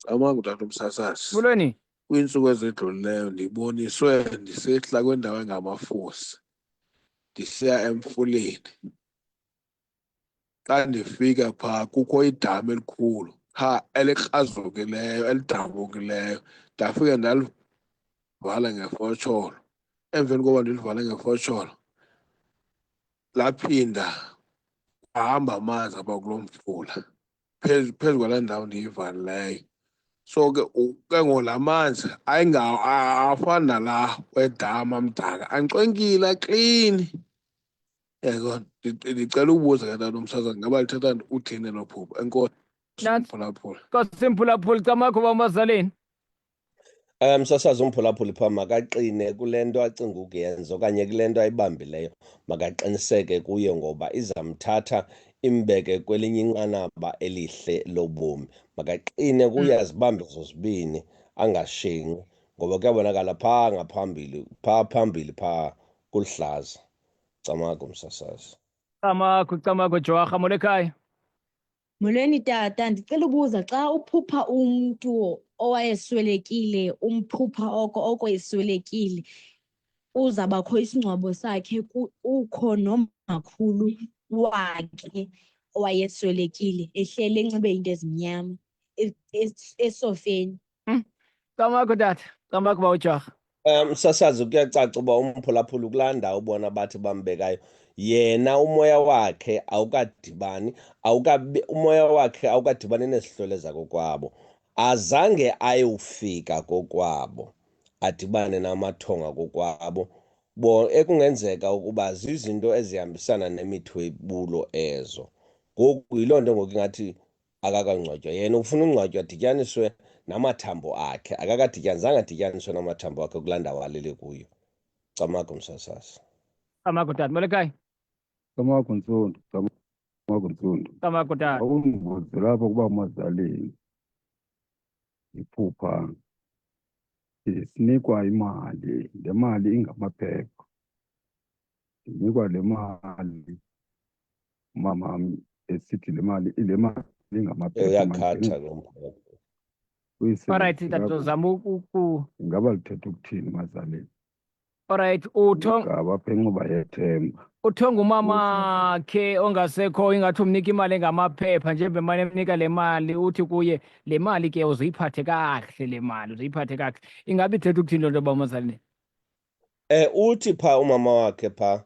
Camagu tata umsasazi. Molweni. Kwiintsuku ezidlulileyo ndiboniswe ndisehla kwindawo engamafusi ndisiya emfuleni. Xa ndifika phaa kukho idama elikhulu qha elikrazukileyo, elidabukileyo. Ndafike ndalivala ngefotsholo. Emveni koba ndilivale ngefotsholo laphinda kwahamba amanzi apha kuloo mfula phezu phezu kwalaa ndawo ndiyivalileyo. So ke ke ngoku la manzi ayingawo awafani nala wedama amdaka, ancwenkile aklini. Yayibona, ndicela ukubuza ke tata umsasazi ngaba lithetha uthini elo phupha? Enkosi mphulaphuli. Nkosi mphulaphuli, camakho bamazaleni. Msasazi umphulaphuli phaa makaqine kule nto acinga ukuyenza okanye kule nto ayibambileyo, makaqiniseke kuyo ngoba izamthatha imbeke kwelinye inqanaba elihle lobomi. Makaqine kuyo azibambe zozibini angashenxi ngoba kuyabonakala phaa ngaphambili, phaa phambili phaa kuluhlaza. Camagu msasazi. Camagu, camagu Jwarha, molo ekhaya. Molweni tata, ndicela ubuza xa uphupha umntu owayeswelekile umphupha oko oko eswelekile kuzabakho isingcwabo sakhe kukho nomakhulu wakhe owayeswelekile ehleli enxibe into ezimnyama esofeni. Camagu tata, camagu bawuJwarha. Msasazi kuyacaca uba umphulaphuli kulaa ndawo bona bathi bambekayo yena umoya wakhe awukadibani, awukabi, umoya wakhe awukadibani nezihlwele zakokwabo. Azange ayewufika kokwabo adibane namathonga kokwabo, bo ekungenzeka ukuba zizinto ezihambisana nemithwebulo ezo. Ngoku yiloo nto ngoku ingathi akakangcwatywa. Yena ufuna ungcwatywa adityaniswe namathambo akhe, akakadityani, zange adityaniswe namathambo akhe kulaa ndawo alele kuyo. Camagu msasazi. Camagu tata, molo ekhaya. Camagu Ntsundu, camagu Ntsundu. Camagu tata. Awundibuze lapho kuba mazaleni iphupha sinikwa imali, le mali ingamaphepha. Ndinikwa le mali umama esithi le mali, le mali ingamaphepha. Uyakhatha lo mphupha. Alright, tata, uzama uku Ingaba lithetha ukuthini mazaleni? Alright, uthong Ngaba apha enxuba yethemba. Uthonga umama khe ongasekho ingathi umnika imali engamaphepha njengoba emane emnika le mali, uthi kuye le mali ke uzuyiphathe kakuhle, le mali uzuyiphathe kakuhle. Ingaba ithetha ukuthini loo nto bamazaleni? Uthi pha umama wakhe pha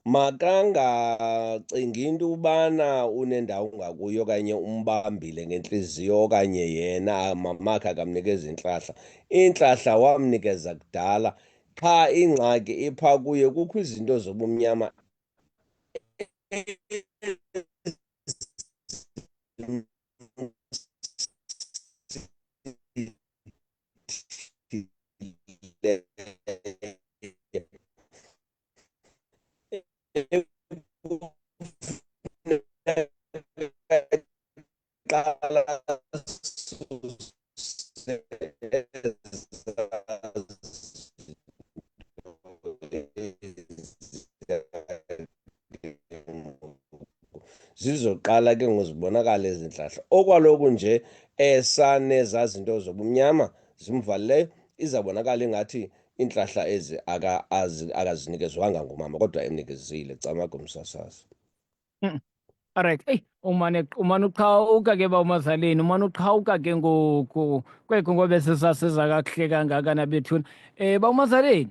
makangacingi into ubana unendawo ngakuyo okanye umbambile ngentliziyo okanye yena mamakhe akamnikeza intlahla. Intlahla wamnikeza kudala, qha ingxaki ipha kuye kukho izinto zobumnyama zizoqala ke ngozibonakala ezi ntlahla. Okwaloku nje esanezaa zinto zobumnyama zimvalileyo, izabonakala ingathi iintlahla ezi akazinikezwanga ngumama, kodwa emnikezile. Camagu msasazi. Alright, eyi umane umane uqhawuka ke ba umazaleni, umane uqhawuka ke ngoku. Kwekho ngobe sisasiza kakuhle kangaka nabethuna. Ba umazaleni.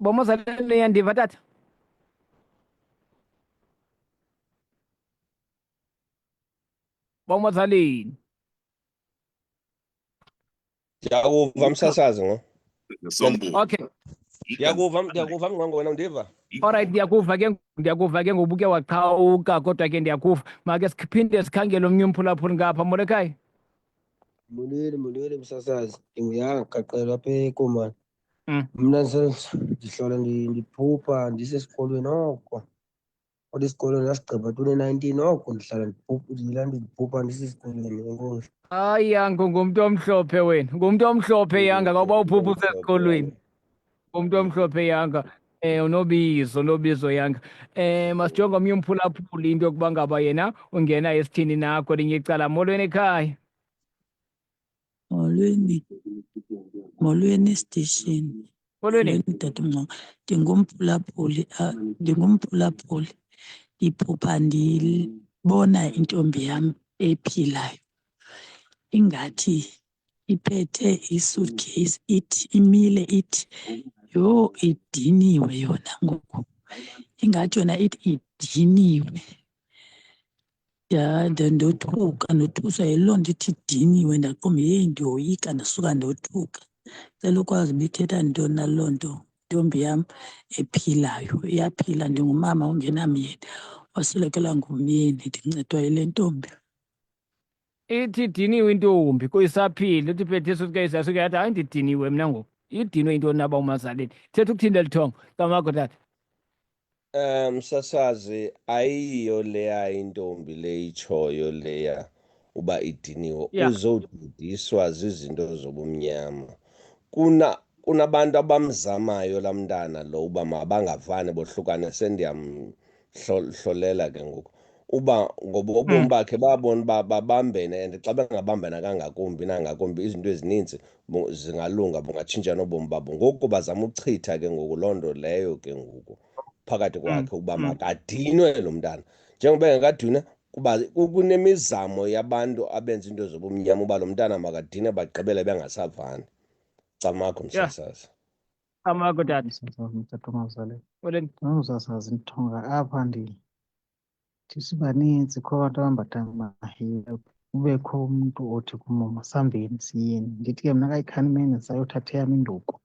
Ba umazaleni uyandiva tata? Ba umazaleni. Ndiyakuva msasazi ngo. Okay. Ndiyakuva, ndiyakuva mngqongo wena undiva? Alright, ndiyakuva ke, ndiyakuva ke ngoku uke waqhawuka kodwa ke ndiyakuva. Make siphinde sikhangele omnye umphulaphuli ngapha. Molo ekhaya. Molweni, molweni msasazi. Ndinguyanga Gaqelo apha eKomani. Mna ndihlala ndiphupha ndisesikolweni oko. Kodwa isikolo ndasigqiba 2019 oko ndihlala ndiphupha, ndiphupha ndisesikolweni. Enkosi. Hayi Yanga, ungumntu omhlophe wena, ungumntu omhlophe Yanga, ngoba uphupha usesikolweni. Ungumntu omhlophe Yanga. Unobizo, unobizo yanga. Masijonge omnye umphulaphuli into yokuba ngaba yena ungena esithini na kwelinye icala. Molweni ekhaya. Molweni, molweni esitishini. Molweni. Molweni tata uMngqongo. Ndingumphulaphuli, ndingumphulaphuli. Ndiphupha ndibona intombi yam ephilayo ingathi iphethe i-suitcase, ithi imile ithi yho idiniwe yona ngoku, ingathi yona ithi idiniwe. Ndothuka, ndothuswa yiloo nto ithi idiniwe, ndaqonda heyi ndiyoyika, ndasuka ndothuka. Ndicela ukwazi uba ithetha ntoni na loo nto, intombi yam ephilayo, iyaphila, ndingumama ongenamyeni, waswelekelwa ngumyeni, ndincedwa yile ntombi. Ithi idiniwe intombi kuyisaphila, ithi iphethe isuitcase yasuke yathi hayi ndidiniwe mna ngoku. Idinwe intoni naba umazaleni? Thetha ukuthini leli thongo? Camagu tata. Msasazi, ayiyo leya intombi le itshoyo leya uba idiniwe. Uzodidiswa zizinto zobumnyama. Kunabantu abamzamayo laa mntana lo uba mabangavani bohlukane, sendiyamhlolela ke ngoku. Uba ngoba ubomi bakhe babona uba babambene, and xa bengabambana kangakumbi nangakumbi izinto ezininzi zingalunga, bungatshintsha nobomi babo. Ngoku bazama ukuchitha ke ngoku loo nto leyo ke ngoku phakathi kwakhe uba makadinwe lo mntana. Njengoba engekadinwe, kuba kunemizamo yabantu abenza into zobumnyama uba lo mntana makadinwe, bagqibele bengasavani. Camagu msasazi. Camagu tata. Msasazi, mtata umazali. Molweni. Msasazi, ndithonga apha ndisibaninzi, kukho abantu abambatha amahiya. Kubekho umntu othi kum masihambeni siyeni. Ndithi ke mna kayikhani imini sayothatha eyam induku,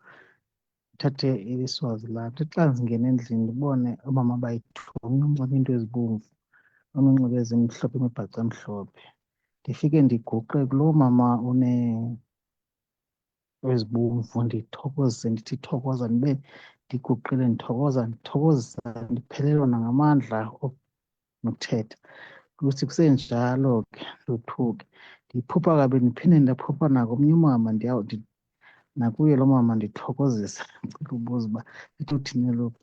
ndithathe iswazi lam. Ndithi xa ndingena endlini ndibone oomama abayi-two, omnye unxibe iinto ezibomvu, omnye unxibe ezimhlophe, imibhaco emhlophe. Ndifike ndiguqe kuloo mama ezibomvu, ndithokoze, ndithi thokoza, ndibe ndiguqile ndithokoza, ndithokozisa, ndiphelelwa nangamandla nokuthetha. Kuthi kusenjalo ke ndothuke, ndiphupha kabi, ndiphinde ndaphupha nakomnye umama, nakuye loo mama ndithokozisa. Ndicela ubuza uba ithi uthini elo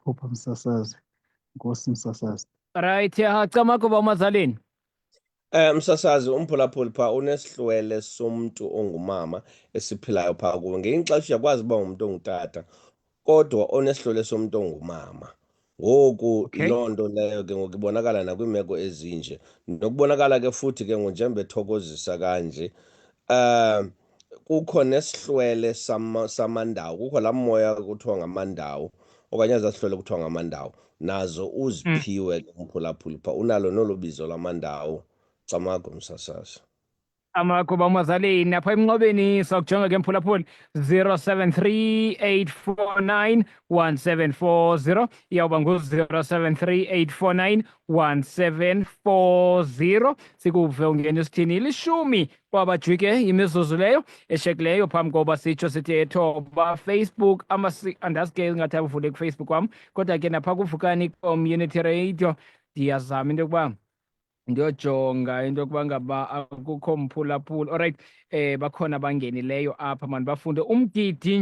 phupha msasazi? Nkosi msasazi. Right, camagu ba umazaleni. Msasazi, umphulaphuli phaa unesihlwele somntu ongumama esiphilayo phaa kuwe. Ngelinye ixesha uyakwazi uba ngumntu ongutata kodwa onesihlwele somntu ongumama. Ngoku loo nto leyo ke ngoku ibonakala nakwiimeko ezinje. Nokubonakala ke futhi ke ngoku njengoba ethokozisa kanje, kukho nesihlwele samandawo, kukho laa moya kuthiwa ngamandawo okanye ezaa sihlwele kuthiwa ngamandawo, nazo uziphiwe ke umphulaphuli phaa, unalo nolo bizo lwamandawo. Camagu msasazi. Camagu bamazaleni apha emnqobeni, sakujonga ke mphulaphuli 0738491740, iyawuba ngu-0738491740. Sikuve ungena esithini lishumi kwabajwike imizuzu leyo eshekileyo phambi koba sitsho sithi ethoba Facebook andazi ke ingathi avule kuFacebook wam, kodwa ke napha kuVukani Community Radio ndiyazama into yokuba ndiyojonga into yokuba ngaba akukho mphulaphula. Alright, bakhona abangenileyo apha, mani bafunde. Umgidi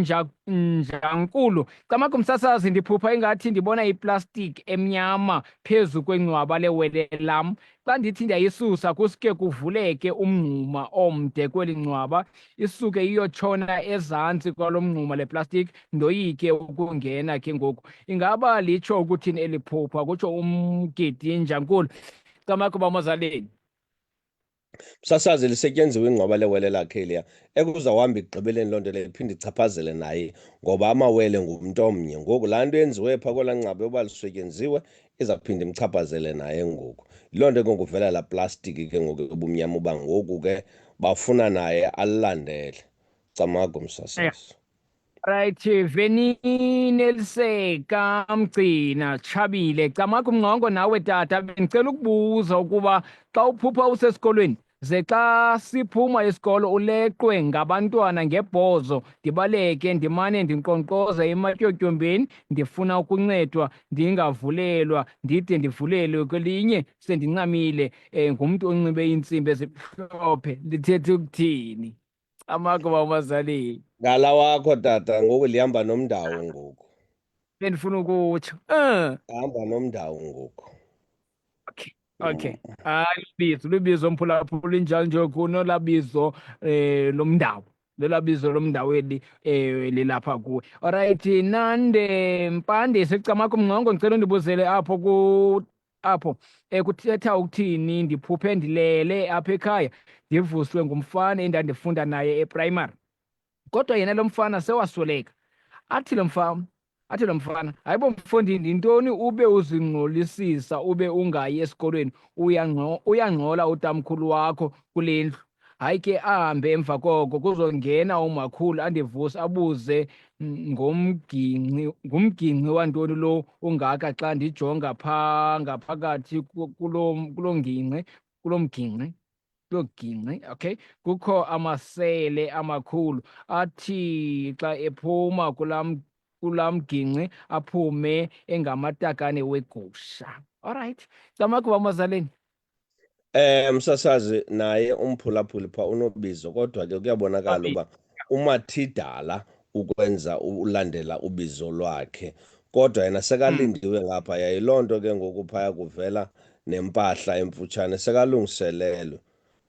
Njankulu, camagu msasazi, ndiphupha ingathi ndibona iplastic emnyama phezu kwengcwaba lewele lam. Xa ndithi ndiyayisusa kusuke kuvuleke umngxuma omde kweli ngcwaba, isuke iyotshona ezantsi kwalo mngxuma le plastic, ndoyike ukungena ke ngoku. Ingaba litsho ukuthini eli phupha? Kutsho umgidi Njankulu. Camagu bamazaleni. Msasazi, lisetyenziwe ingcwaba lewele lakhe eliya, ekuzawuhamba ekugqibeleni loo nto leyo iphinde ichaphazele naye, ngoba amawele ngumntu omnye. Ngoku laa nto yenziwe phaa kwelaa ngcwaba yoba lisetyenziwe izawuphinda imchaphazele naye ngoku. Yiloo nto ke ngoku vela laa plastiki ke ngoku ebumnyama, uba ngoku ke bafuna naye alilandele. Camagu msasazi. Right, Venineliseka Mgcina Tshabile, camagu Mngqongo nawe tata, bendicela ukubuza ukuba xa uphupha usesikolweni ze xa siphuma isikolo uleqwe ngabantwana ngebhozo, ndibaleke ndimane ndinkqonkqoza ematyotyombeni ndifuna ukuncedwa ndingavulelwa, ndide ndivulelwe kwelinye sendincamile, ngumntu onxibe iintsimbi ezimhlophe, lithetha ukuthini? Camagu bamazaleni. Ngala wakho tata, ngoku lihamba nomndawo ngoku. Bendifuna ukutsho. Hamba nomndawo ngoku. Okay. Okay. Hayi lubizo, lubizo mphulaphula injalo nje kunolabizo lomndawo. Lelabizo lomndawo eli lilapha kuwe. Alright, Nande Mpande sicamako Mngqongo ngicela undibuzele apho ku apho kuthetha ukuthini ndiphuphe ndilele apha ekhaya ndivuswe ngumfana endandifunda naye eprimary. Kodwa yena lo mfana sewasweleka. Athi lo mfana, athi lo mfana, hayibo mfondini yintoni ube uzingxolisisa ube ungayi esikolweni uyangxola utamkhulu wakho kule ndlu. Hayi ke ahambe emva koko kuzongena umakhulu andivuse abuze ngomginci ngumginci wantoni lo ungaka xa ndijonga phaa ngaphakathi kulo ngingqi kulo mginci kuloo gingqi okay kukho amasele amakhulu athi xa ephuma kulaa mginqi aphume engamatakane wegusha. All right, camagu bamazaleni. Msasazi naye umphulaphuli pha unobizo kodwa ke kuyabonakala uba umathidala ukwenza ulandela ubizo lwakhe kodwa yena sekalindiwe ngapha yayiloo nto ke ngoku phaya kuvela nempahla emfutshane sekalungiselelwe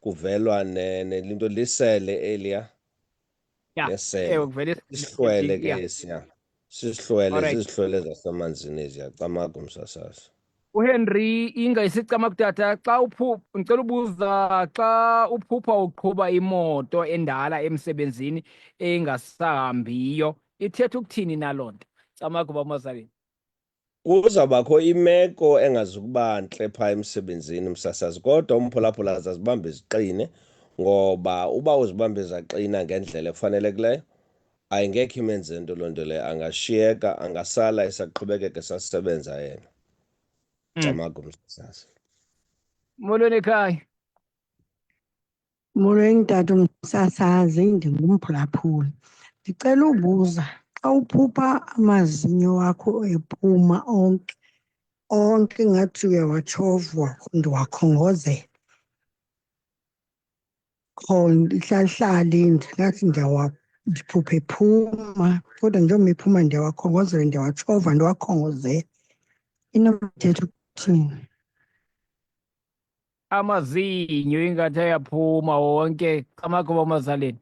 kuvelwa nelinto lisele eliya nesele Ewe, kuvele isihlwele ke esiya sisihlwele zizihlwele zasemanzini eziya camagu msasazi. UHenry inga isicama kutata xa uphu ngicela ubuza xa uphupha uqhuba imoto endala emsebenzini engasahambiyo ithetha ukuthini na loo nto? Camagu bamazaleni. Kuzawubakho imeko engazukuba ntle phaa emsebenzini msasazi, kodwa umphulaphula azazibambe ziqine ngoba uba uzibambe zaqina ngendlela efanelekileyo ayingekho imenze nto loo nto leyo, angashiyeka angasala esaqhubekeka esasebenza yena. Camagu msasazi. Molweni ekhaya. Molweni tata umsasazi, ndingumphulaphuli. Ndicela ubuza xa uphupha amazinyo wakho ephuma onke onke ingathi uyawatshova ndiwakhongozela. Khona ihlalihlali ndingathi ndiphuphe ephuma kodwa njengoba ephuma ndiyawakhongozela ndiyawatshova ndiwakhongozele. Inoba ithetha ukuthini? Amazinyo ingathi ayaphuma wonke camagu bamazaleni.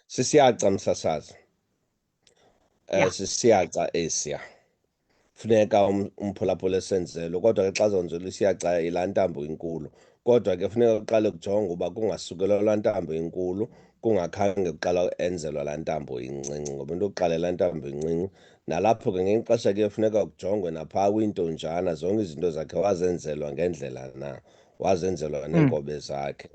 Sisiyaca msasazi. Sisiyaca esiya. Funeka umphulaphula esenzelwe kodwa ke xa zonzelwe isiyaca yilaa ntambo inkulu. Kodwa ke funeka kuqale kujongwe uba kungasukelwa laa ntambo inkulu kungakhange kuqala enzelwa laa ntambo incinci ngoba into yokuqala laa ntambo incinci nalapho ke ngelinye ixesha kuye funeka kujongwe naphaa kwiintonjana zonke izinto zakhe wazenzelwa ngendlela na wazenzelwa neenkobe zakhe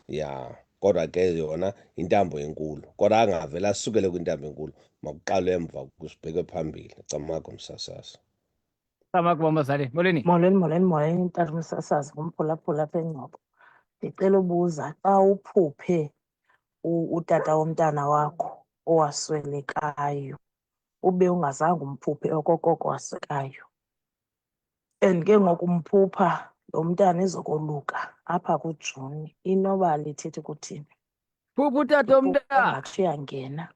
ya kodwa ke yona intambo enkulu kodwa angavele asukele kwintambo enkulu makuqalwe emva kusibhekwe phambili. Camagu msasazi. Camagu bamazali. Molweni. Molweni, molweni, molweni tata umsasazi ngumphulaphula apha eNgcobo. Ndicela ubuza xa uphuphe utata womntana wakho owaswelekayo ube ungazange umphuphe okokoko waswelekayo and ke ngoku umphupha lo mntana ezokoluka apha kuJuni, inoba lithetha ukuthini? Phupha utata womntana. Ngathi uyangena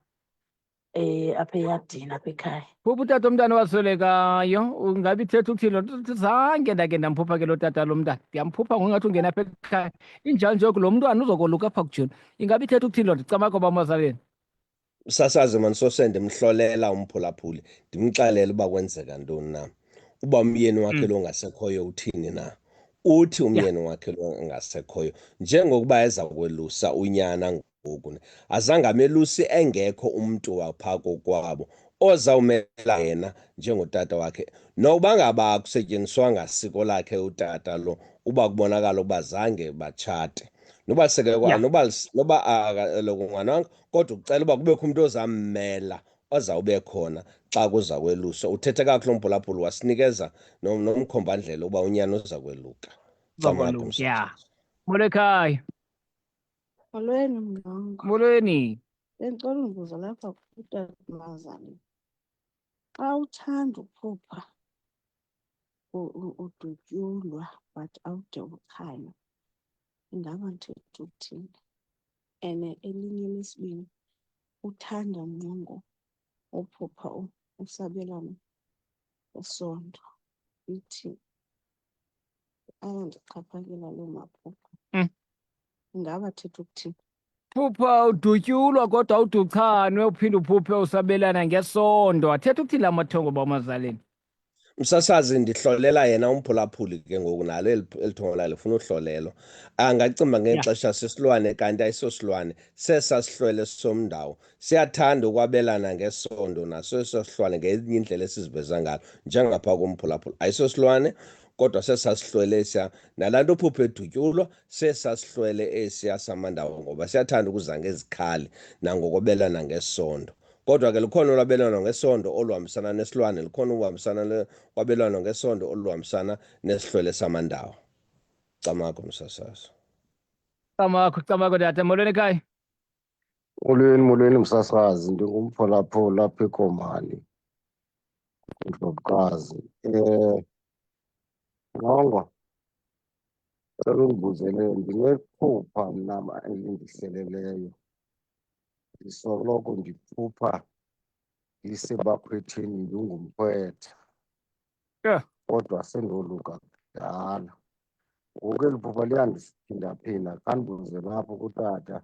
apha eyadini apha ekhaya. Phupha utata womntana owaswelekayo ungabe ithetha ukuthini loo nto? Zange ndake ndamphupha ke lo tata lo mntana, ndiyamphupha ngokungathi ungena apha ekhaya injalo nje lo mntwana uzokoluka apha kuJuni, ingabe ithetha ukuthini loo nto? Camagu bamazaleni. Msasazi mandisose ndimhlolela umphulaphuli ndimxelele uba kwenzeka ntoni na, uba umyeni wakhe lo ongasekhoyo uthini na. Uthi umyeni wakhe lo ongasekhoyo njengokuba eza kwelusa unyana ngoku azange amelusi engekho umntu waphaa kokwabo ozawumela yena njengotata wakhe, nokuba ngaba akusetyenziswanga siko lakhe utata lo uba kubonakala ukuba zange batshate noba seke noba noba akalunganwanga, kodwa ucela uba kubekho umntu ozammela ozawube khona xa kuza kweluswa. Uthethe kakuhle umphulaphuli wasinikeza nomkhombandlela uba unyana uza kweluka. Camagu msasazi. Molo ekhaya. Molweni Mngqongo. Molweni. Bendicela undibuza lapha kutata Mazali. Xa uthanda uphupha udutyulwa but awude uchanwe, ingaba ndithetha ukuthini? And elinye lesibini, uthanda Mngqongo uphupha usabelana ngesondo. Ithi ayandixhaphakela loo maphupha. Ingaba thetha ukuthini? Phupha udutyulwa kodwa uduchanwe uphinde uphuphe usabelana ngesondo. Athetha ukuthini la mathongo bamazaleni? Msasazi, ndihlolela yena umphulaphuli ke ngoku, nalo eli thongo lalo lifuna uhlolelo. Angacimba ngexesha sisilwane kanti ayisosilwane, sesa sihlwele somndawo. Siyathanda ukwabelana ngesondo naso eso sihlwane ngenye indlela esiziveza ngalo, njengapha kumphulaphuli. Ayisosilwane kodwa sesa sihlwele esiya, nalaa nto uphupha edutyulwa sesa sihlwele esiya samandawo ngoba siyathanda ukuza ngezikhali nangokwabelana ngesondo. Kodwa ke lukhona olwabelwano ngesondo oluhambisana nesilwane, lukhona uhambisana kwabelwano ngesondo oluhambisana nesihlwele samandawo. Camago msasazi. Camago, camago tata. Molweni ekhaya. Molweni, molweni msasazi, ndingumphulaphula apha eKomani, Ndlovukazi. Ngqongwa, cela undibuzele, ndinephupha mna elindihleleleyo. Ndisoloko ndiphupha ndisebakhwetheni ndingumkhwetha. Kodwa sendoluka kudala. Ngoku eli phupha liyandiphindaphinda, khandibuze lapho kutata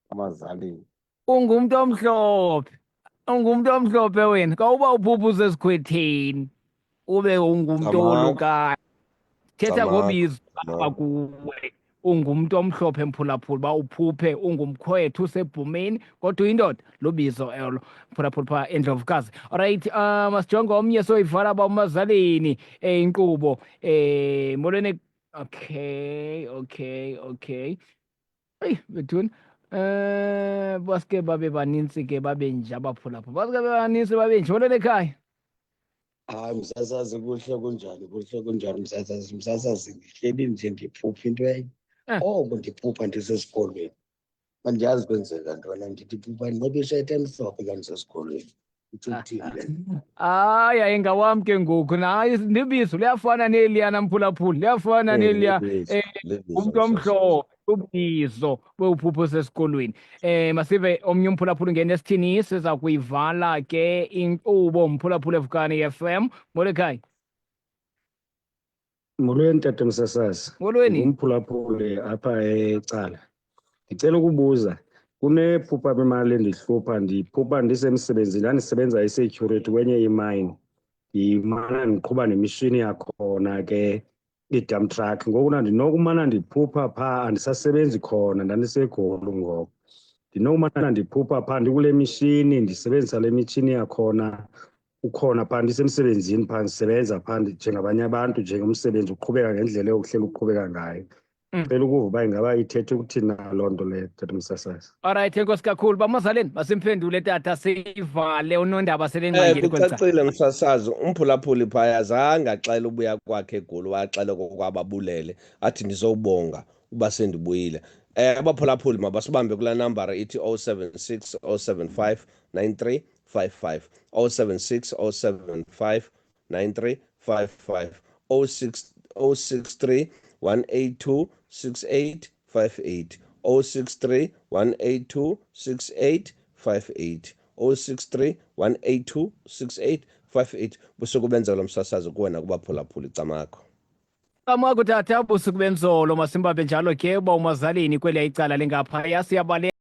amazaleni. Ungumntu omhlophe, ungumntu omhlophe wena. Kawuba uphupha usesikhwetheni ube ungumntu owolukayo. Thetha ngobizo apha kuwe. Ungumntu omhlophe mphulaphula uba uphuphe ungumkhwetha usebhumeni kodwa uyindoda, lubizo elo mphulaphula phaa eNdlovukazi. Alright, masijonge omnye soyivala ba umazaleni inkqubo. Molweni. Okay, okay, okay. Eyi bethuna. Baske babe banintsi ke babe nje abaphulaphula. Baske babe banintsi babe nje. Molweni ekhaya. Hayi msasazi, kuhle kunjani, kuhle kunjani msasazi. Msasazi, ndihleli nje ndiphupha into enye. Oko ndiphupha ndisesikolweni. Andiyazi kwenzeka ntoni, ndithi phupha ndinxibe isheti emhlophe xa ndisesikolweni. Itsho ukuthini le nto? Hayi, ayingawam ke ngoku. Nayi ndibizo liyafana neliyana mphulaphuli, liyafana neliya, Libizo, libizo, umntu msasazi. omhlophe, ubizo bewuphupha usesikolweni. Masive omnye umphulaphuli ngene esithini, siza kuyivala ke inkqubo mphulaphuli eVukani FM. Molo ekhaya. Molweni tata msasazi. Molweni. Ngumphulaphuli apha eCala. Ndicela ukubuza, kunephupha apha imali endihlupha, ndiphupha ndisemsebenzini, ndandisebenza i-security kwenye imayini. Ndimana ndiqhuba nemishini yakhona ke, i-dump truck. Ngoku ndinokumana ndiphupha phaa, andisasebenzi khona, ndandiseGoli ngoko. Ndinokumana ndiphupha phaa ndikule mishini, ndisebenzisa le mitshini yakhona, ukhona phaa ndisemsebenzini phaa, ndisebenza phaa njengabanye abantu, njengomsebenzi uqhubeka ngendlela ewuhleli uqhubeka ngayo. Cela ukuva uba ingaba ithetha ukuthini na loo nto leyo, tata msasazi. Alright, enkosi kakhulu. Bamazaleni, masimphendule tata, siyivale unondaba selengxangile kweli cala. Kucacile msasazi, umphulaphuli phaya zange axele ubuya kwakhe eGoli, waxela okokuba abulele, athi ndizowubonga uba sendibuyile. Abaphulaphuli mabasibambe kulaa nambara ithi 076 075 9355, 076 075 9355, 06 063 182 6858, 063 182 6858, 063 182 6858. Busuku benzolo msasazi kuwena kubaphulaphuli, camakho. Camakho tata, busuku benzolo, masimbambe njalo ke uba umazaleni kweliya icala lingaphaya, siyabaleka.